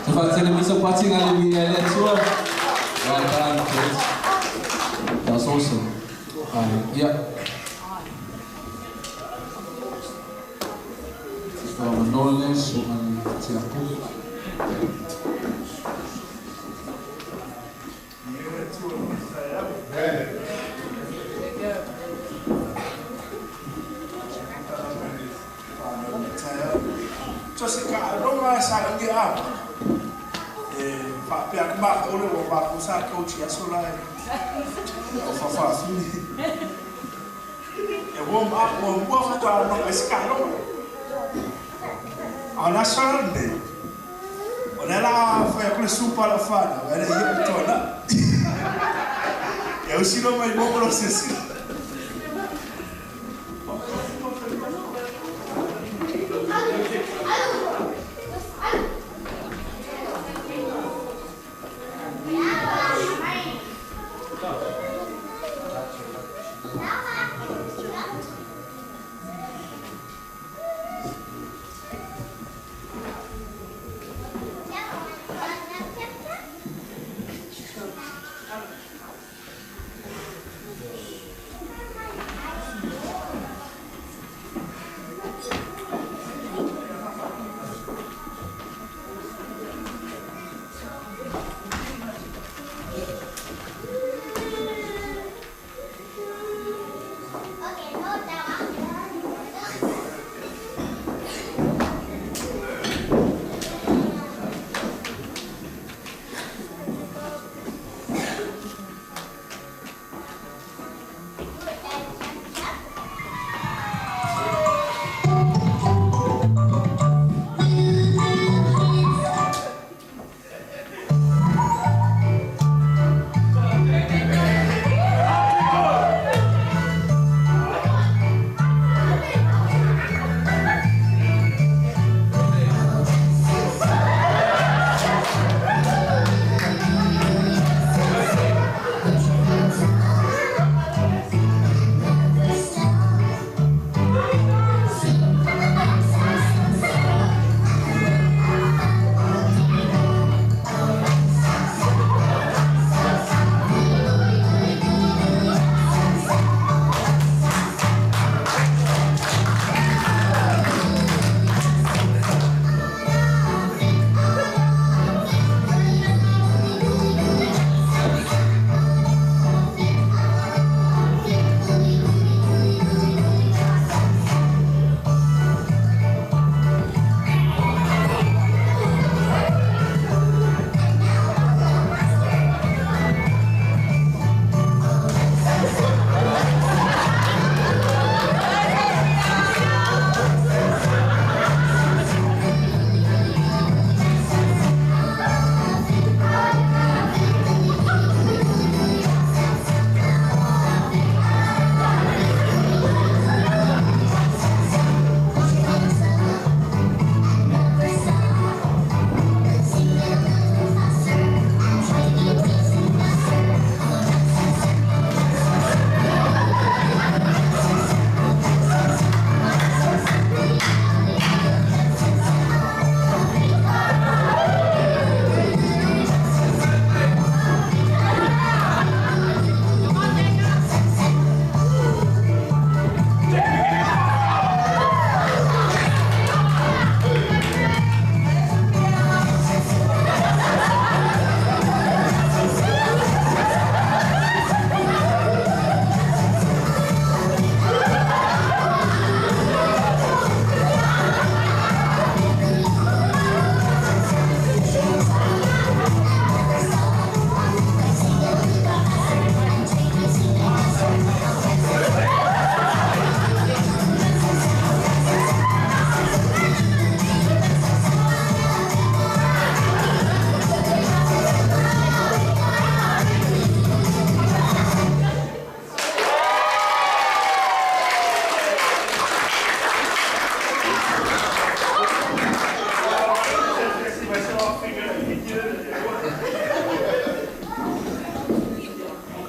Te whaatele mai sa pati ngā le wia le atua. Well done, kids. That's awesome. Yeah. Manole, so te aku. So se ka ronga sa ngi a. E fa pe a ma o le wa ko sa coach ya sola e. O fa fa fini. E warm up mo mo fa ta no e ka ronga. Ala sarne. O le la fa ko le supa la fa na, ele ye to na. E o sino mai mo lo se si.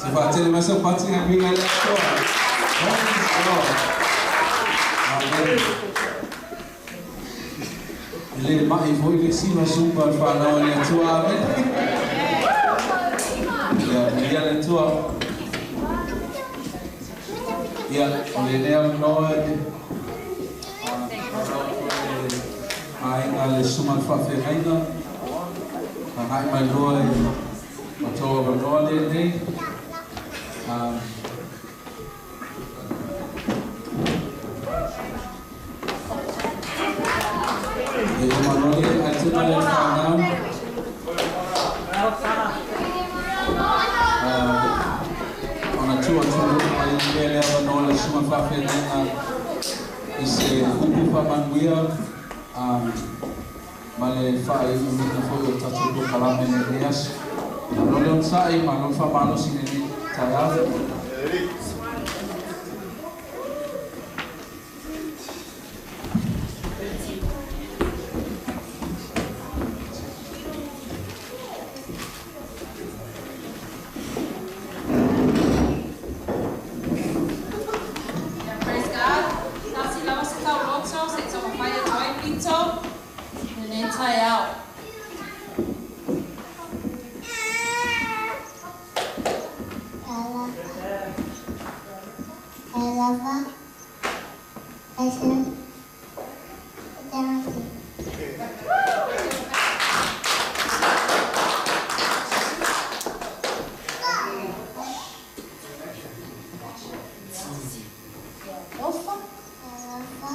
Te whaatele mai sa pati ngā winga le atua. Praise God. Amen. Le mai foi le sima sumba le whanau le Atua. Amen. Ia, ia le Atua. Ia, o le nea noa e aiga le suma le whawhengaina. Ka ngai mai loa e matoa wanoa le nei. E manole ai tena le whanau. Ona tua tulu ai le lea wanoa le suma whawhengaina i se upu whamanuia ma le whae umina foi o tatou ko kalame le nei aso. Malo le onsa'i, malo le whamalosi le nei taeao. Yeah, praise God. Tasi lava se tau loto, se tau mawhai atu ai pito, le nei taeao. Lava, Asu, Damasi. Ofa. Lava,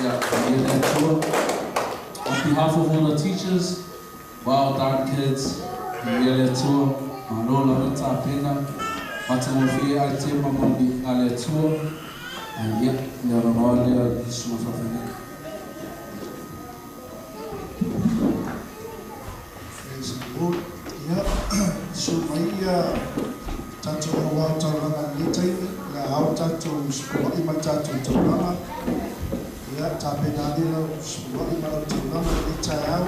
Ia, ia le Atua. On behalf of all the teachers, well done kids. Ia le Atua, malo lava tapena. Matagofie ai te mamoni a le Atua. Ia, le avanoa lea i susuga faafeagaiga. Praise the Lord. Ia, susu mai ia tatou auao taulaga i lenei taimi, le a ao tatou sefuluai ma le tatou taulaga. Ia, tapena ane lau sefuluai ma lau taulaga i lenei taeao.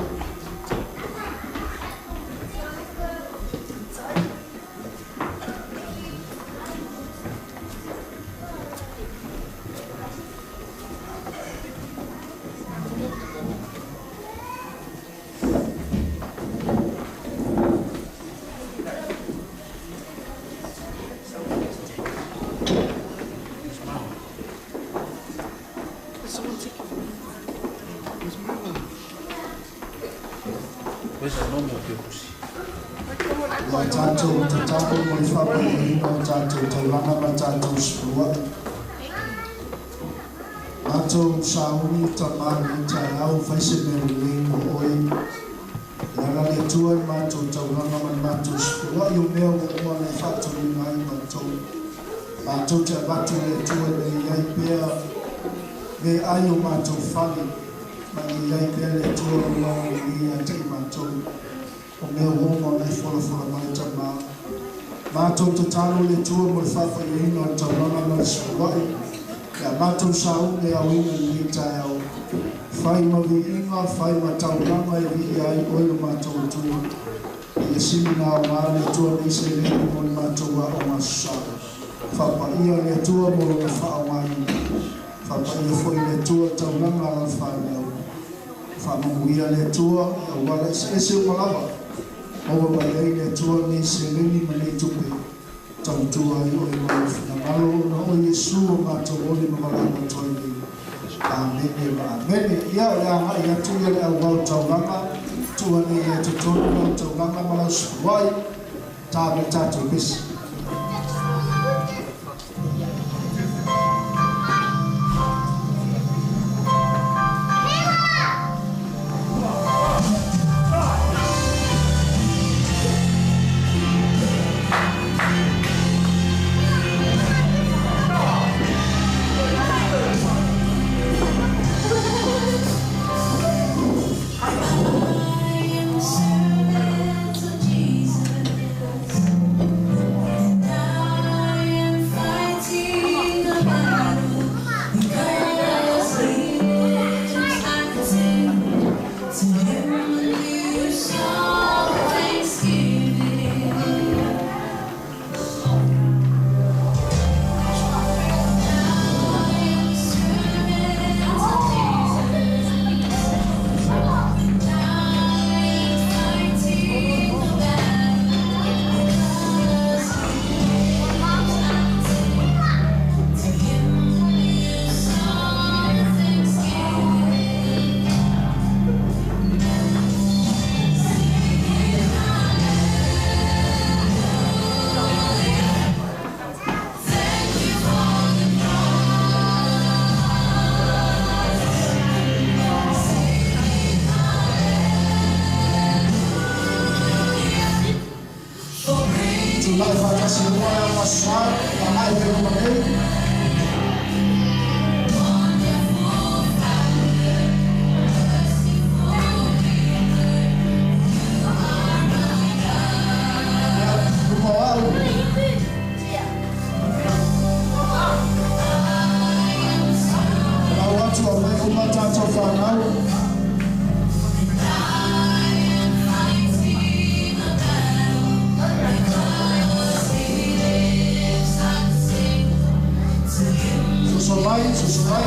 Ma tatou tatalo mo le faamanuiaina o tatou taulaga ma tatou sefuluai. Matou sauni tama i lenei taeao, fai se mea lelei mo oe. E ala le Atua i le matou taulaga ma le matou sefuluai o mea ua uma ona e faatauina ai matou. Matou te avatu i le Atua ina ia i ai pea meaai o matou fale, ma ia i ai pea le Atua o lou agalelei ia te i matou. O mea ua uma ona e folafola mai tama. Matou tatalo i le Atua mo le faapaiaina o le taulaga ma le sefuluai, le a matou sauga e aoina i lenei taeao. Fai ma viiga, fai ma taulaga e viia ai oe lo matou Atua. Ia sili ona aoga le Atua nei seleni mo le matou aoga Aso Sa. Faapaia le Atua mo lona faaaogaina. Faapaia foi le Atua taulaga a lau fanau. Faamanuia le Atua i auala eseese uma lava. Maua mai ai le Atua nei seleni ma nei tupe. Tautua ai oe ma lou finagalo ona o Iesu o matou oli ma valaau atu ai nei. Amene ma amene. Ia, o le agai atu ia le auao taulaga, tuu ane ia i totonu lau taulaga ma lau sefuluai, ta ma le tatou pese. Tulai faatasi loa le ao Aso Sa, agai pea i luma nei. Ia, luma o au. Lau atu aumai uma tatou fanau. Soso mai, soso mai.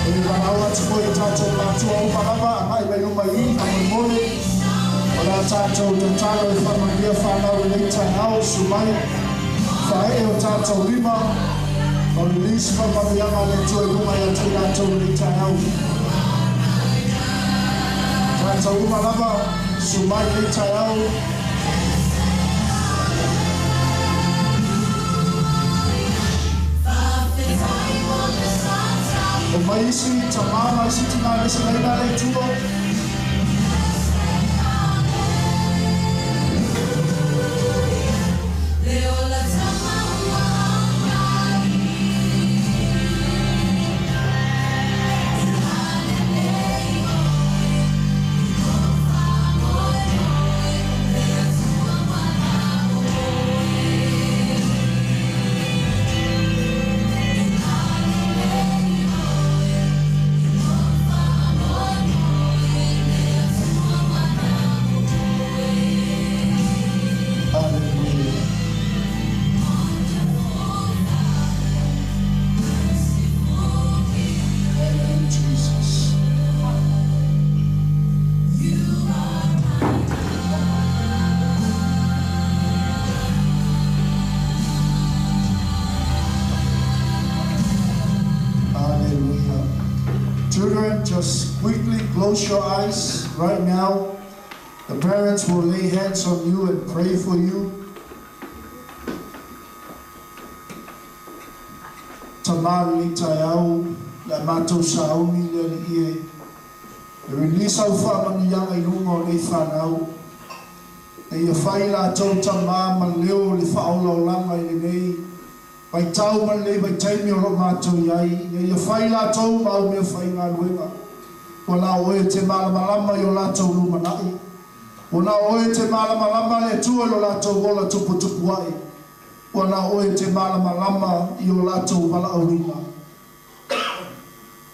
E valaau atu foi i tatou matua uma lava, agai mai luma i i, faamolemole. O le a tatou tatalo e faamanuia fanau i lenei taeao, susu mai, Fa'ae'e o tatou lima ma release faamanuiaga a le Atua i luga ia te i latou i lenei taeao. Tatou uma lava, susu mai i lenei taeao. Omai isi tamā ma isi tinā e leselaina le Atua. Hallelujah. Thank you, Jesus. Hallelujah. Children, just quickly close your eyes right now. The parents will lay hands on you and pray for you. Tamā lenei taeao, le a matou sauni le Alii e, e release au faamanuiaga i luga o nei fanau. E ia fai latou tamā ma leo i le faaolaolaga i lenei vaitau ma lenei vaitaimi o lo o matou i ai, ina ia fai latou ma au meafaigaluega. Ua na o Oe e te malamalama i o latou lumanai. Ua na o Oe e te malamalama le Atua i lo latou ola tuputupuaʻi. Ua na o Oe e te malamalama i o latou valaauina.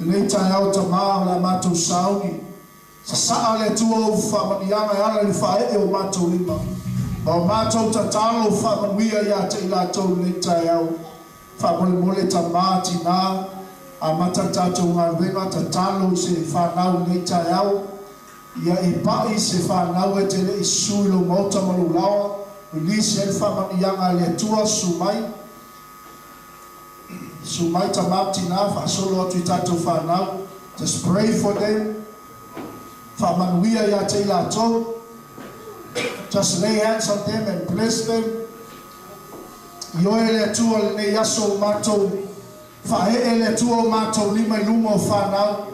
Lenei taeao tamā o le a matou sauni. Sasaa le Atua ou faamanuiaga e ala i le faaee o matou lima ma o matou tatalo faamanuia ia te i latou i lenei taeao. Faamolemole tamā, tinā, amata le tatou galuega tatalo i se fanau i lenei taeao. Ia e paʻi se fanau e te le i susu i lou maota ma lou laoa, release ai le faamanuiaga a le Atua, susu mai. Susu mai tamā ma tinā, faasolo atu i tatou fanau, just pray for them. Faamanuia ia te i latou. Just lay hands on them and bless them. Ioe le Atua lenei aso o matou faaee le Atua o matou lima i luma o fanau.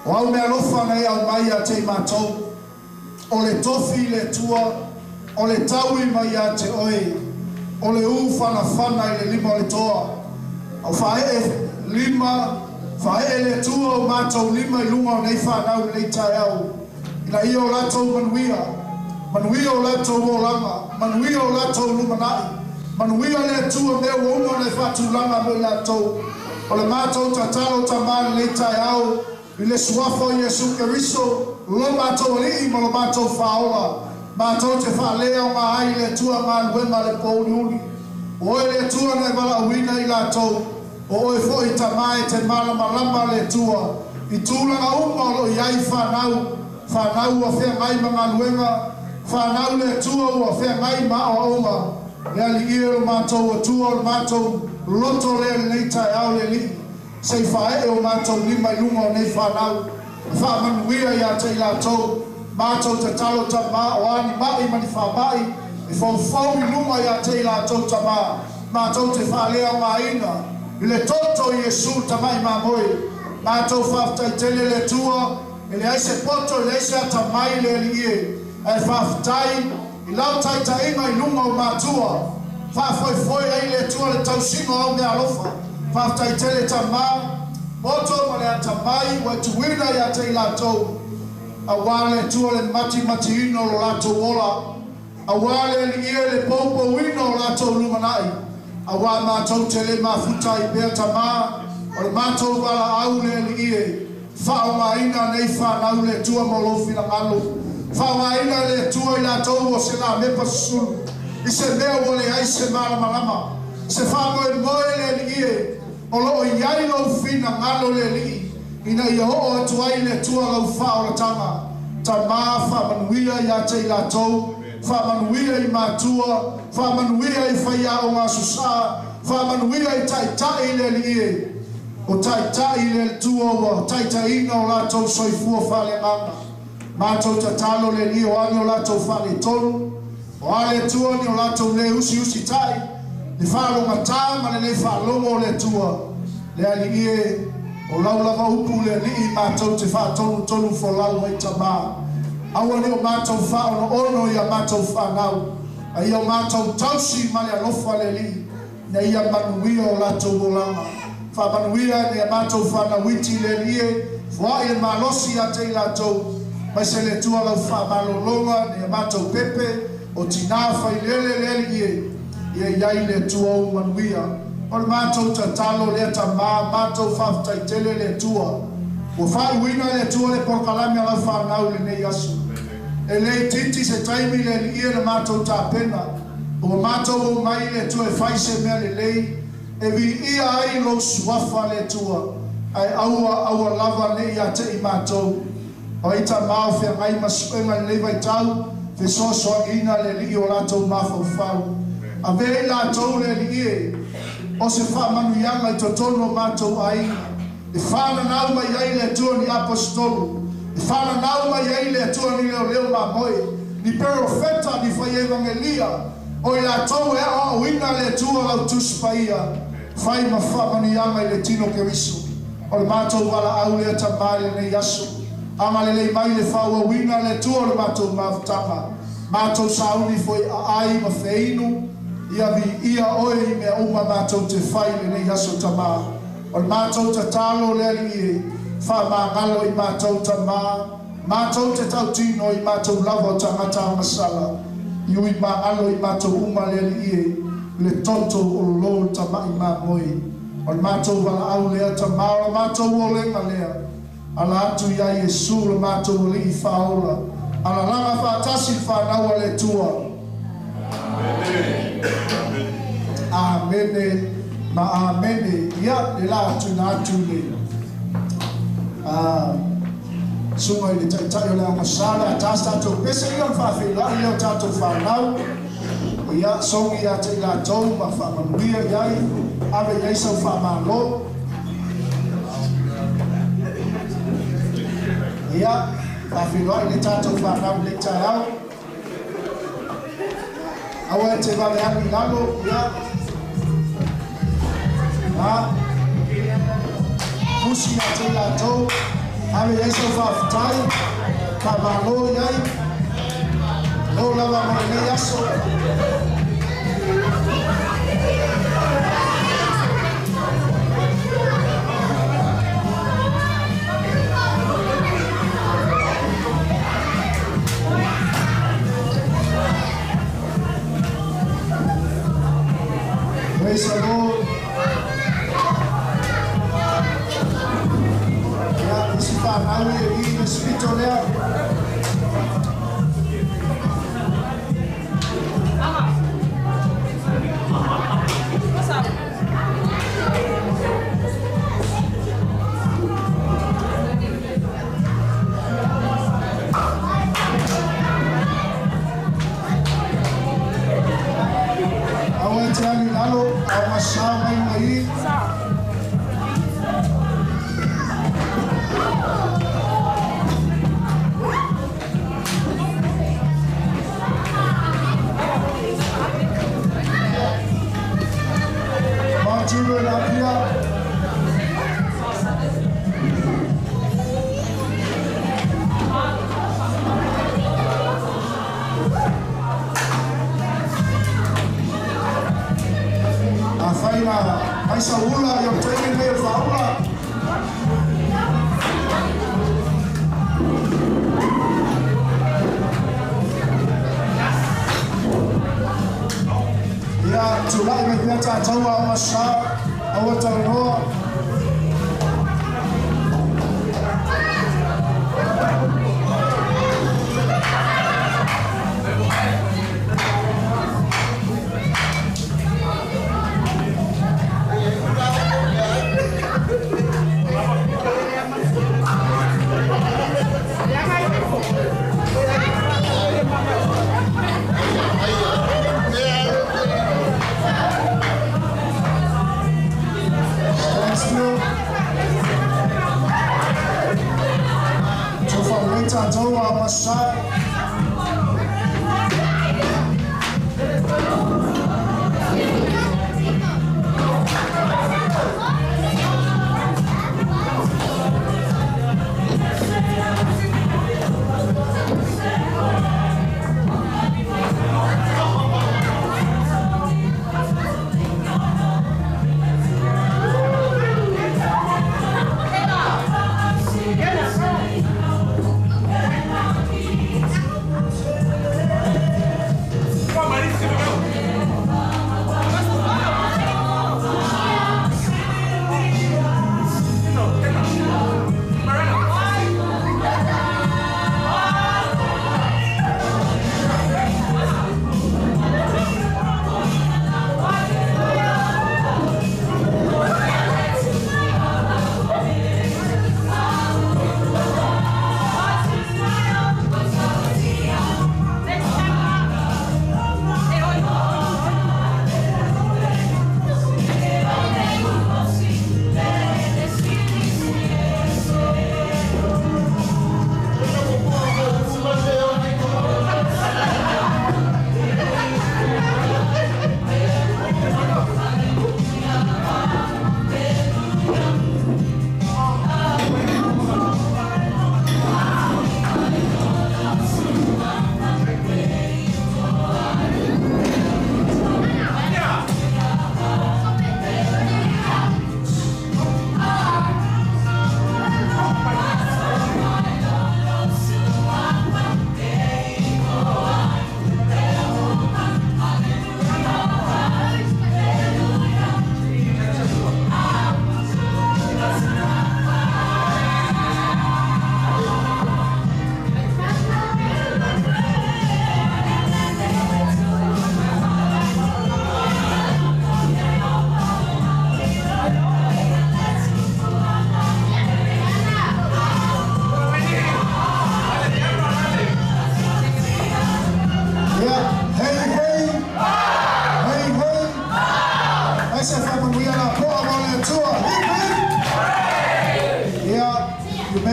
O au meaalofa na e aumai ia te i matou, o le tofi i le Atua, o le taui mai ia te oe, o le ū fanafana i le lima o le toa. Au faaee lima, faaee le Atua o matou lima i luga o nei fanau i lenei taeao, ina ia o latou manuia, manuia o latou olaga, manuia o latou lumanai, manuia le Atua mea ua uma ona e faatulaga mo i latou. O le matou tatalo Tamā i lenei taeao, i le Suafa o Iesu Keriso, lo matou Alii ma lo matou Faaola, matou te faaleaoga ai i le Atua galuega a le pōuliuli. O Oe le Atua na e valaauina i latou, o Oe foi Tamā e te malamalama le Atua i tulaga uma o lo o i ai fanau, fanau ua feagai ma galuega, fanau le Atua ua feagai ma aoaoga, Le Alii e, lo matou Atua, o le matou loto lea i lenei taeao le Alii, se i faaee o matou lima i luga o nei fanau, ma faamanuia ia te i latou. Matou tatalo Tamā, o a ni maʻi ma ni faamaʻi e foufou i luga ia te i latou Tamā, matou te faaleaogaina i le toto o Iesu le Tamaʻi Mamoe. Matou faafetai tele le Atua, e leai se poto, e leai se atamai le Alii e, ae faafetai i lau taitaiga i luga o matua, faafoefoe ai le Atua le tausiga o au meaalofa. Faafetai tele Tamā, poto ma le atamai ua e tuuina ia te i latou, auā le Atua le matimatiina o lo latou ola, auā le Alii e le poupouina o latou lumanai, auā matou te le mafuta ai pea Tamā, o le matou valaau le Alii e, faaaogaina nei fanau le Atua mo lou finagalo. Faaaogaina e le Atua i latou ua se lamepa susulu i se mea ua leai se malamalama, se faamoemoe le Alii e, o lo o i ai lou finagalo le Alii ina ia oo atu ai le Atua lau faaolataga. Tamā, faamanuia ia te i latou, Faamanuia i matua, faamanuia i faiaoga aso sa, faamanuia i taitai le Alii e. O taitai le Atua ua taitaiina o latou soifua faaleagaga. Matou tatalo le Alii o a ni o latou faaletonu, o a le Atua ni o latou le usiusitai, le faalogata ma le le faalogo o le Atua. Le Alii e, o lau lava upu le Alii matou te faatonutonu folau ai tamā. Aua ne i o matou faaonoono i a matou fanau, a ia o matou tausi ma le alofa le Alii, ina ia manuia o latou olaga. Faamanuia i a matou fanau iti le Alii e, foai le malosi ia te i latou, aemaise le Atua lau faamalologa ina ia matou pepe, o tinā failele le Alii e, ia i ai le Atua ou manuia. O le matou tatalo lea tamā, matou faafetai tele le Atua. Ua faaiuina e le Atua le polokalame a lau fanau i lenei aso. E le itiiti se taimi le Alii e na matou tapena. Ua matou omai i le Atua e fai se mea lelei, e viia ai lou suafa le Atua, ae aua, aua lava ne i ia te i matou. O ai tamā o feagai ma suega i lenei vaitau, fesoasoaniina le Alii o latou mafaufau. Avea i latou le Alii e, o se faamanuiaga i totonu o matou aiga. E fananau mai ai le Atua ni Aposetolu, e fananau mai ai le Atua ni leoleo mamoe, ni perofeta, ni fai-evagelia, o i latou e aoaoina le Atua lau Tusi Paia, fai ma faamanuiaga i le tino Keriso. O le matou valaau lea tamā i lenei aso. Agalelei mai le faaauauina le Atua o le matou mafutaga. Matou sauni foi aai ma feinu, ia viia Oe i mea uma matou te fai i lenei aso tamā. O le matou tatalo le Alii e, faamagalo i matou tamā, matou te tautino i matou lava o tagata agasala, i ui magalo i matou uma le Alii e, le toto o lo tama'i mamoe. O le matou valaau lea tamā, o le matou olega lea, ala atu iā Iesu le matou Alii Faaola, alalaga faatasi le fanau a le Atua. Amene ma amene. Ia, le la tuuina atu i le susuga i le Taitai o le Aoga Sa, le a ta se tatou pese ia ona faafeiloai lea o tatou fanau. Ia, sogi ia te i latou ma faamanuia i ai, ave i ai sau faamalo. Ia, faafeiloai le tatou fanau i lenei taeao. Aua e te vave alu i lalo, ia. A. Pusi ia te i latou, ave i ai sau faafetai, faamalo i ai. Malo lava mo lenei aso. Praise the Lord. Ia, isi fanau e i le spito lea. Aua e te alu i lalo, aoga sa mai mai i. Come on, children, up here. Afai na mai sa ula, ia o taimi lenei o le faaula. Ia, tulai mai pea tatou aoga sa, aua talanoa. masa.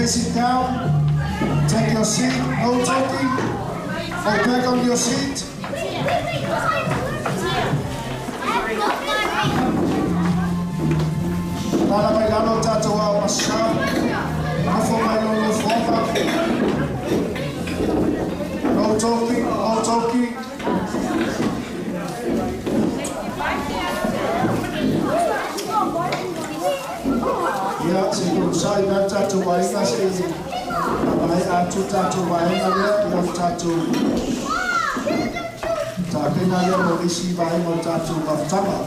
Sit down, take your seat, no talking, go back on your seat. Tala mai lalo tātou au masa, nofo mai lo nofoga. No talking, no talking. Ia, se kurusai nā tātou waenga se mai atu tātou waenga lea, ia o tātou tāpena lea mo isi vaenga o tātou mafutaga.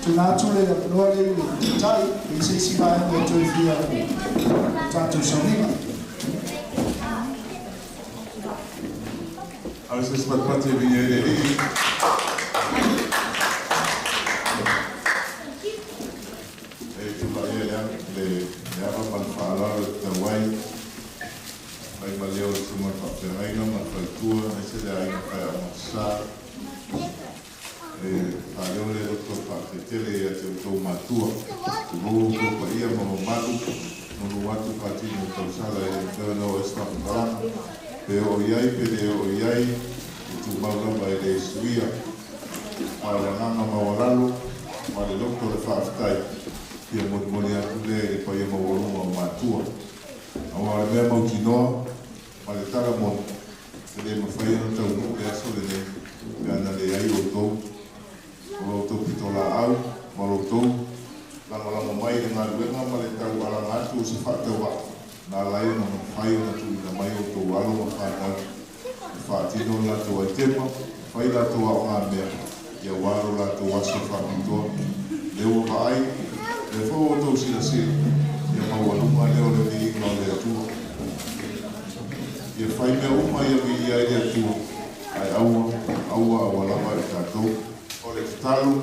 Tuna atu le noa le i le tai, i se isi vaenga o toi fia tātou sauniga. Au se spatpati vinga i le i. Pe o iai, pe le o iai, i tu maulama e le suia. Ma le nganga mawalalo, ma le loko le whaaftai, ia molimoli atu le le paia maualuga o matua. Aua le mea mautinoa, ma le tala moni, e le mawhai ana taunuu le aso lenei, pe ana le ai o tou, o lo tou pito la au, ma lo tou, lagolago mai le galuega ma le tau alaga atu o se faatauaʻa. Nā lai ona mawhai ona tuuina mai o tou alo ma whanau. E whaatino latou ai tema, whai latou ao ngā mea, ia waro latou aso whapitoa. Le ua vaai, le fau o tou silasila, ia maualuga lea o le viiga o le Atua. Ia whai mea uma ia viia ai le Atua, ai aua, aua aua lava i tātou. O le tatalo,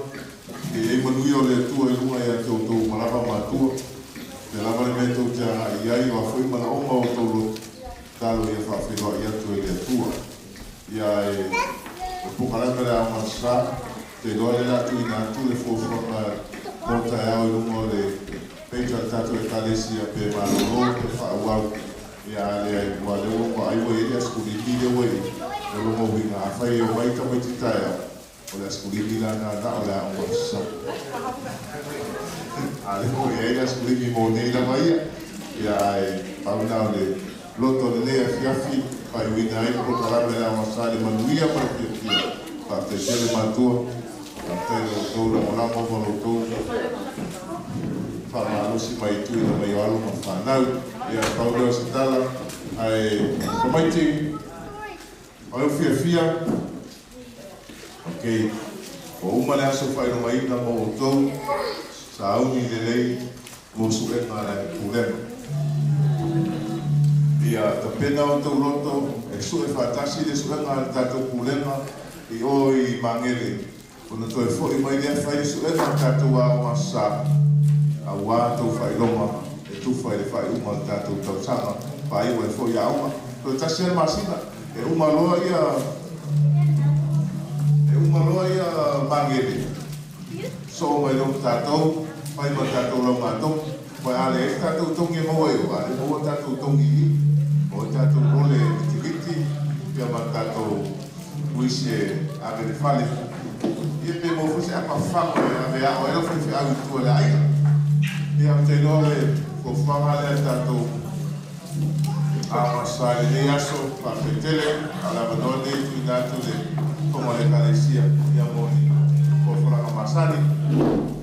ke ei manuia o le Atua i lunga ia te o tou malava matua, te lava le mea tou te aga i ai o afoi mana oma o tou loto, talo ia whaawhiroa i atu e le Atua. Ia e pukalame le ao masa, te loa le atu ina atu le fuafuaga mō taeao i lunga o le peita le tātou Ekalesia pe malolo pe whaauau. Ia a leai, ua lea ua vaai ua i ai le Aso Filipi lea ua i ai, o lona uiga afai e omai tamaiti taeao, o le Aso Filipi la lena na o le Aoga Aso Sa. A lea ua i ai le Aso Filipi mo nei lava ia, ia ae pau lena o le loto o lenei afiafi, faaiuina ai le polokalame a le Aoga Aso Sa i le manuia ma le fiafia. Faafetai tele matua, faafetai i lo outou lagolago ma lo outou faamalosi mai i tuuina mai o alo ma fanau. Ia, pau lea o se tala, ae tamaiti, o ai o fiafia? Ok, ua uma le aso faailogaina mo outou, sauni lelei mo suega a le Pulega. Ia tapena outou loto e sue faatasi le suega a le tatou Pulega i o i Magele, ona toe foi mai lea fai le suega a le tatou Aoga Aso Sa, auā tou faailoga e tufa i le faaiuga o le tatou tausaga faaiu ai foi aoga. Toe tasi lava le masina e uma loa ia e uma loa ia Magele, soo mai loa ma tatou, fai ma tatou laugatogi. Uae a leai se tatou togi e maua i o, a le maua tatou togi i i, maua tatou role litiliti ia ma tatou uisi e ave i le fale. Ia pe maua foi se apa fafago e ave e ao ai lau faifeau i tua i le aiga. Ia ou te iloa o le fuafuaga lea a le tatou Aoga Sa i lenei aso, faafetai tele. A o le avanoa lenei e tuuina atu i le Fofoga o le Ekalesia ia mo ni folafolaga masani.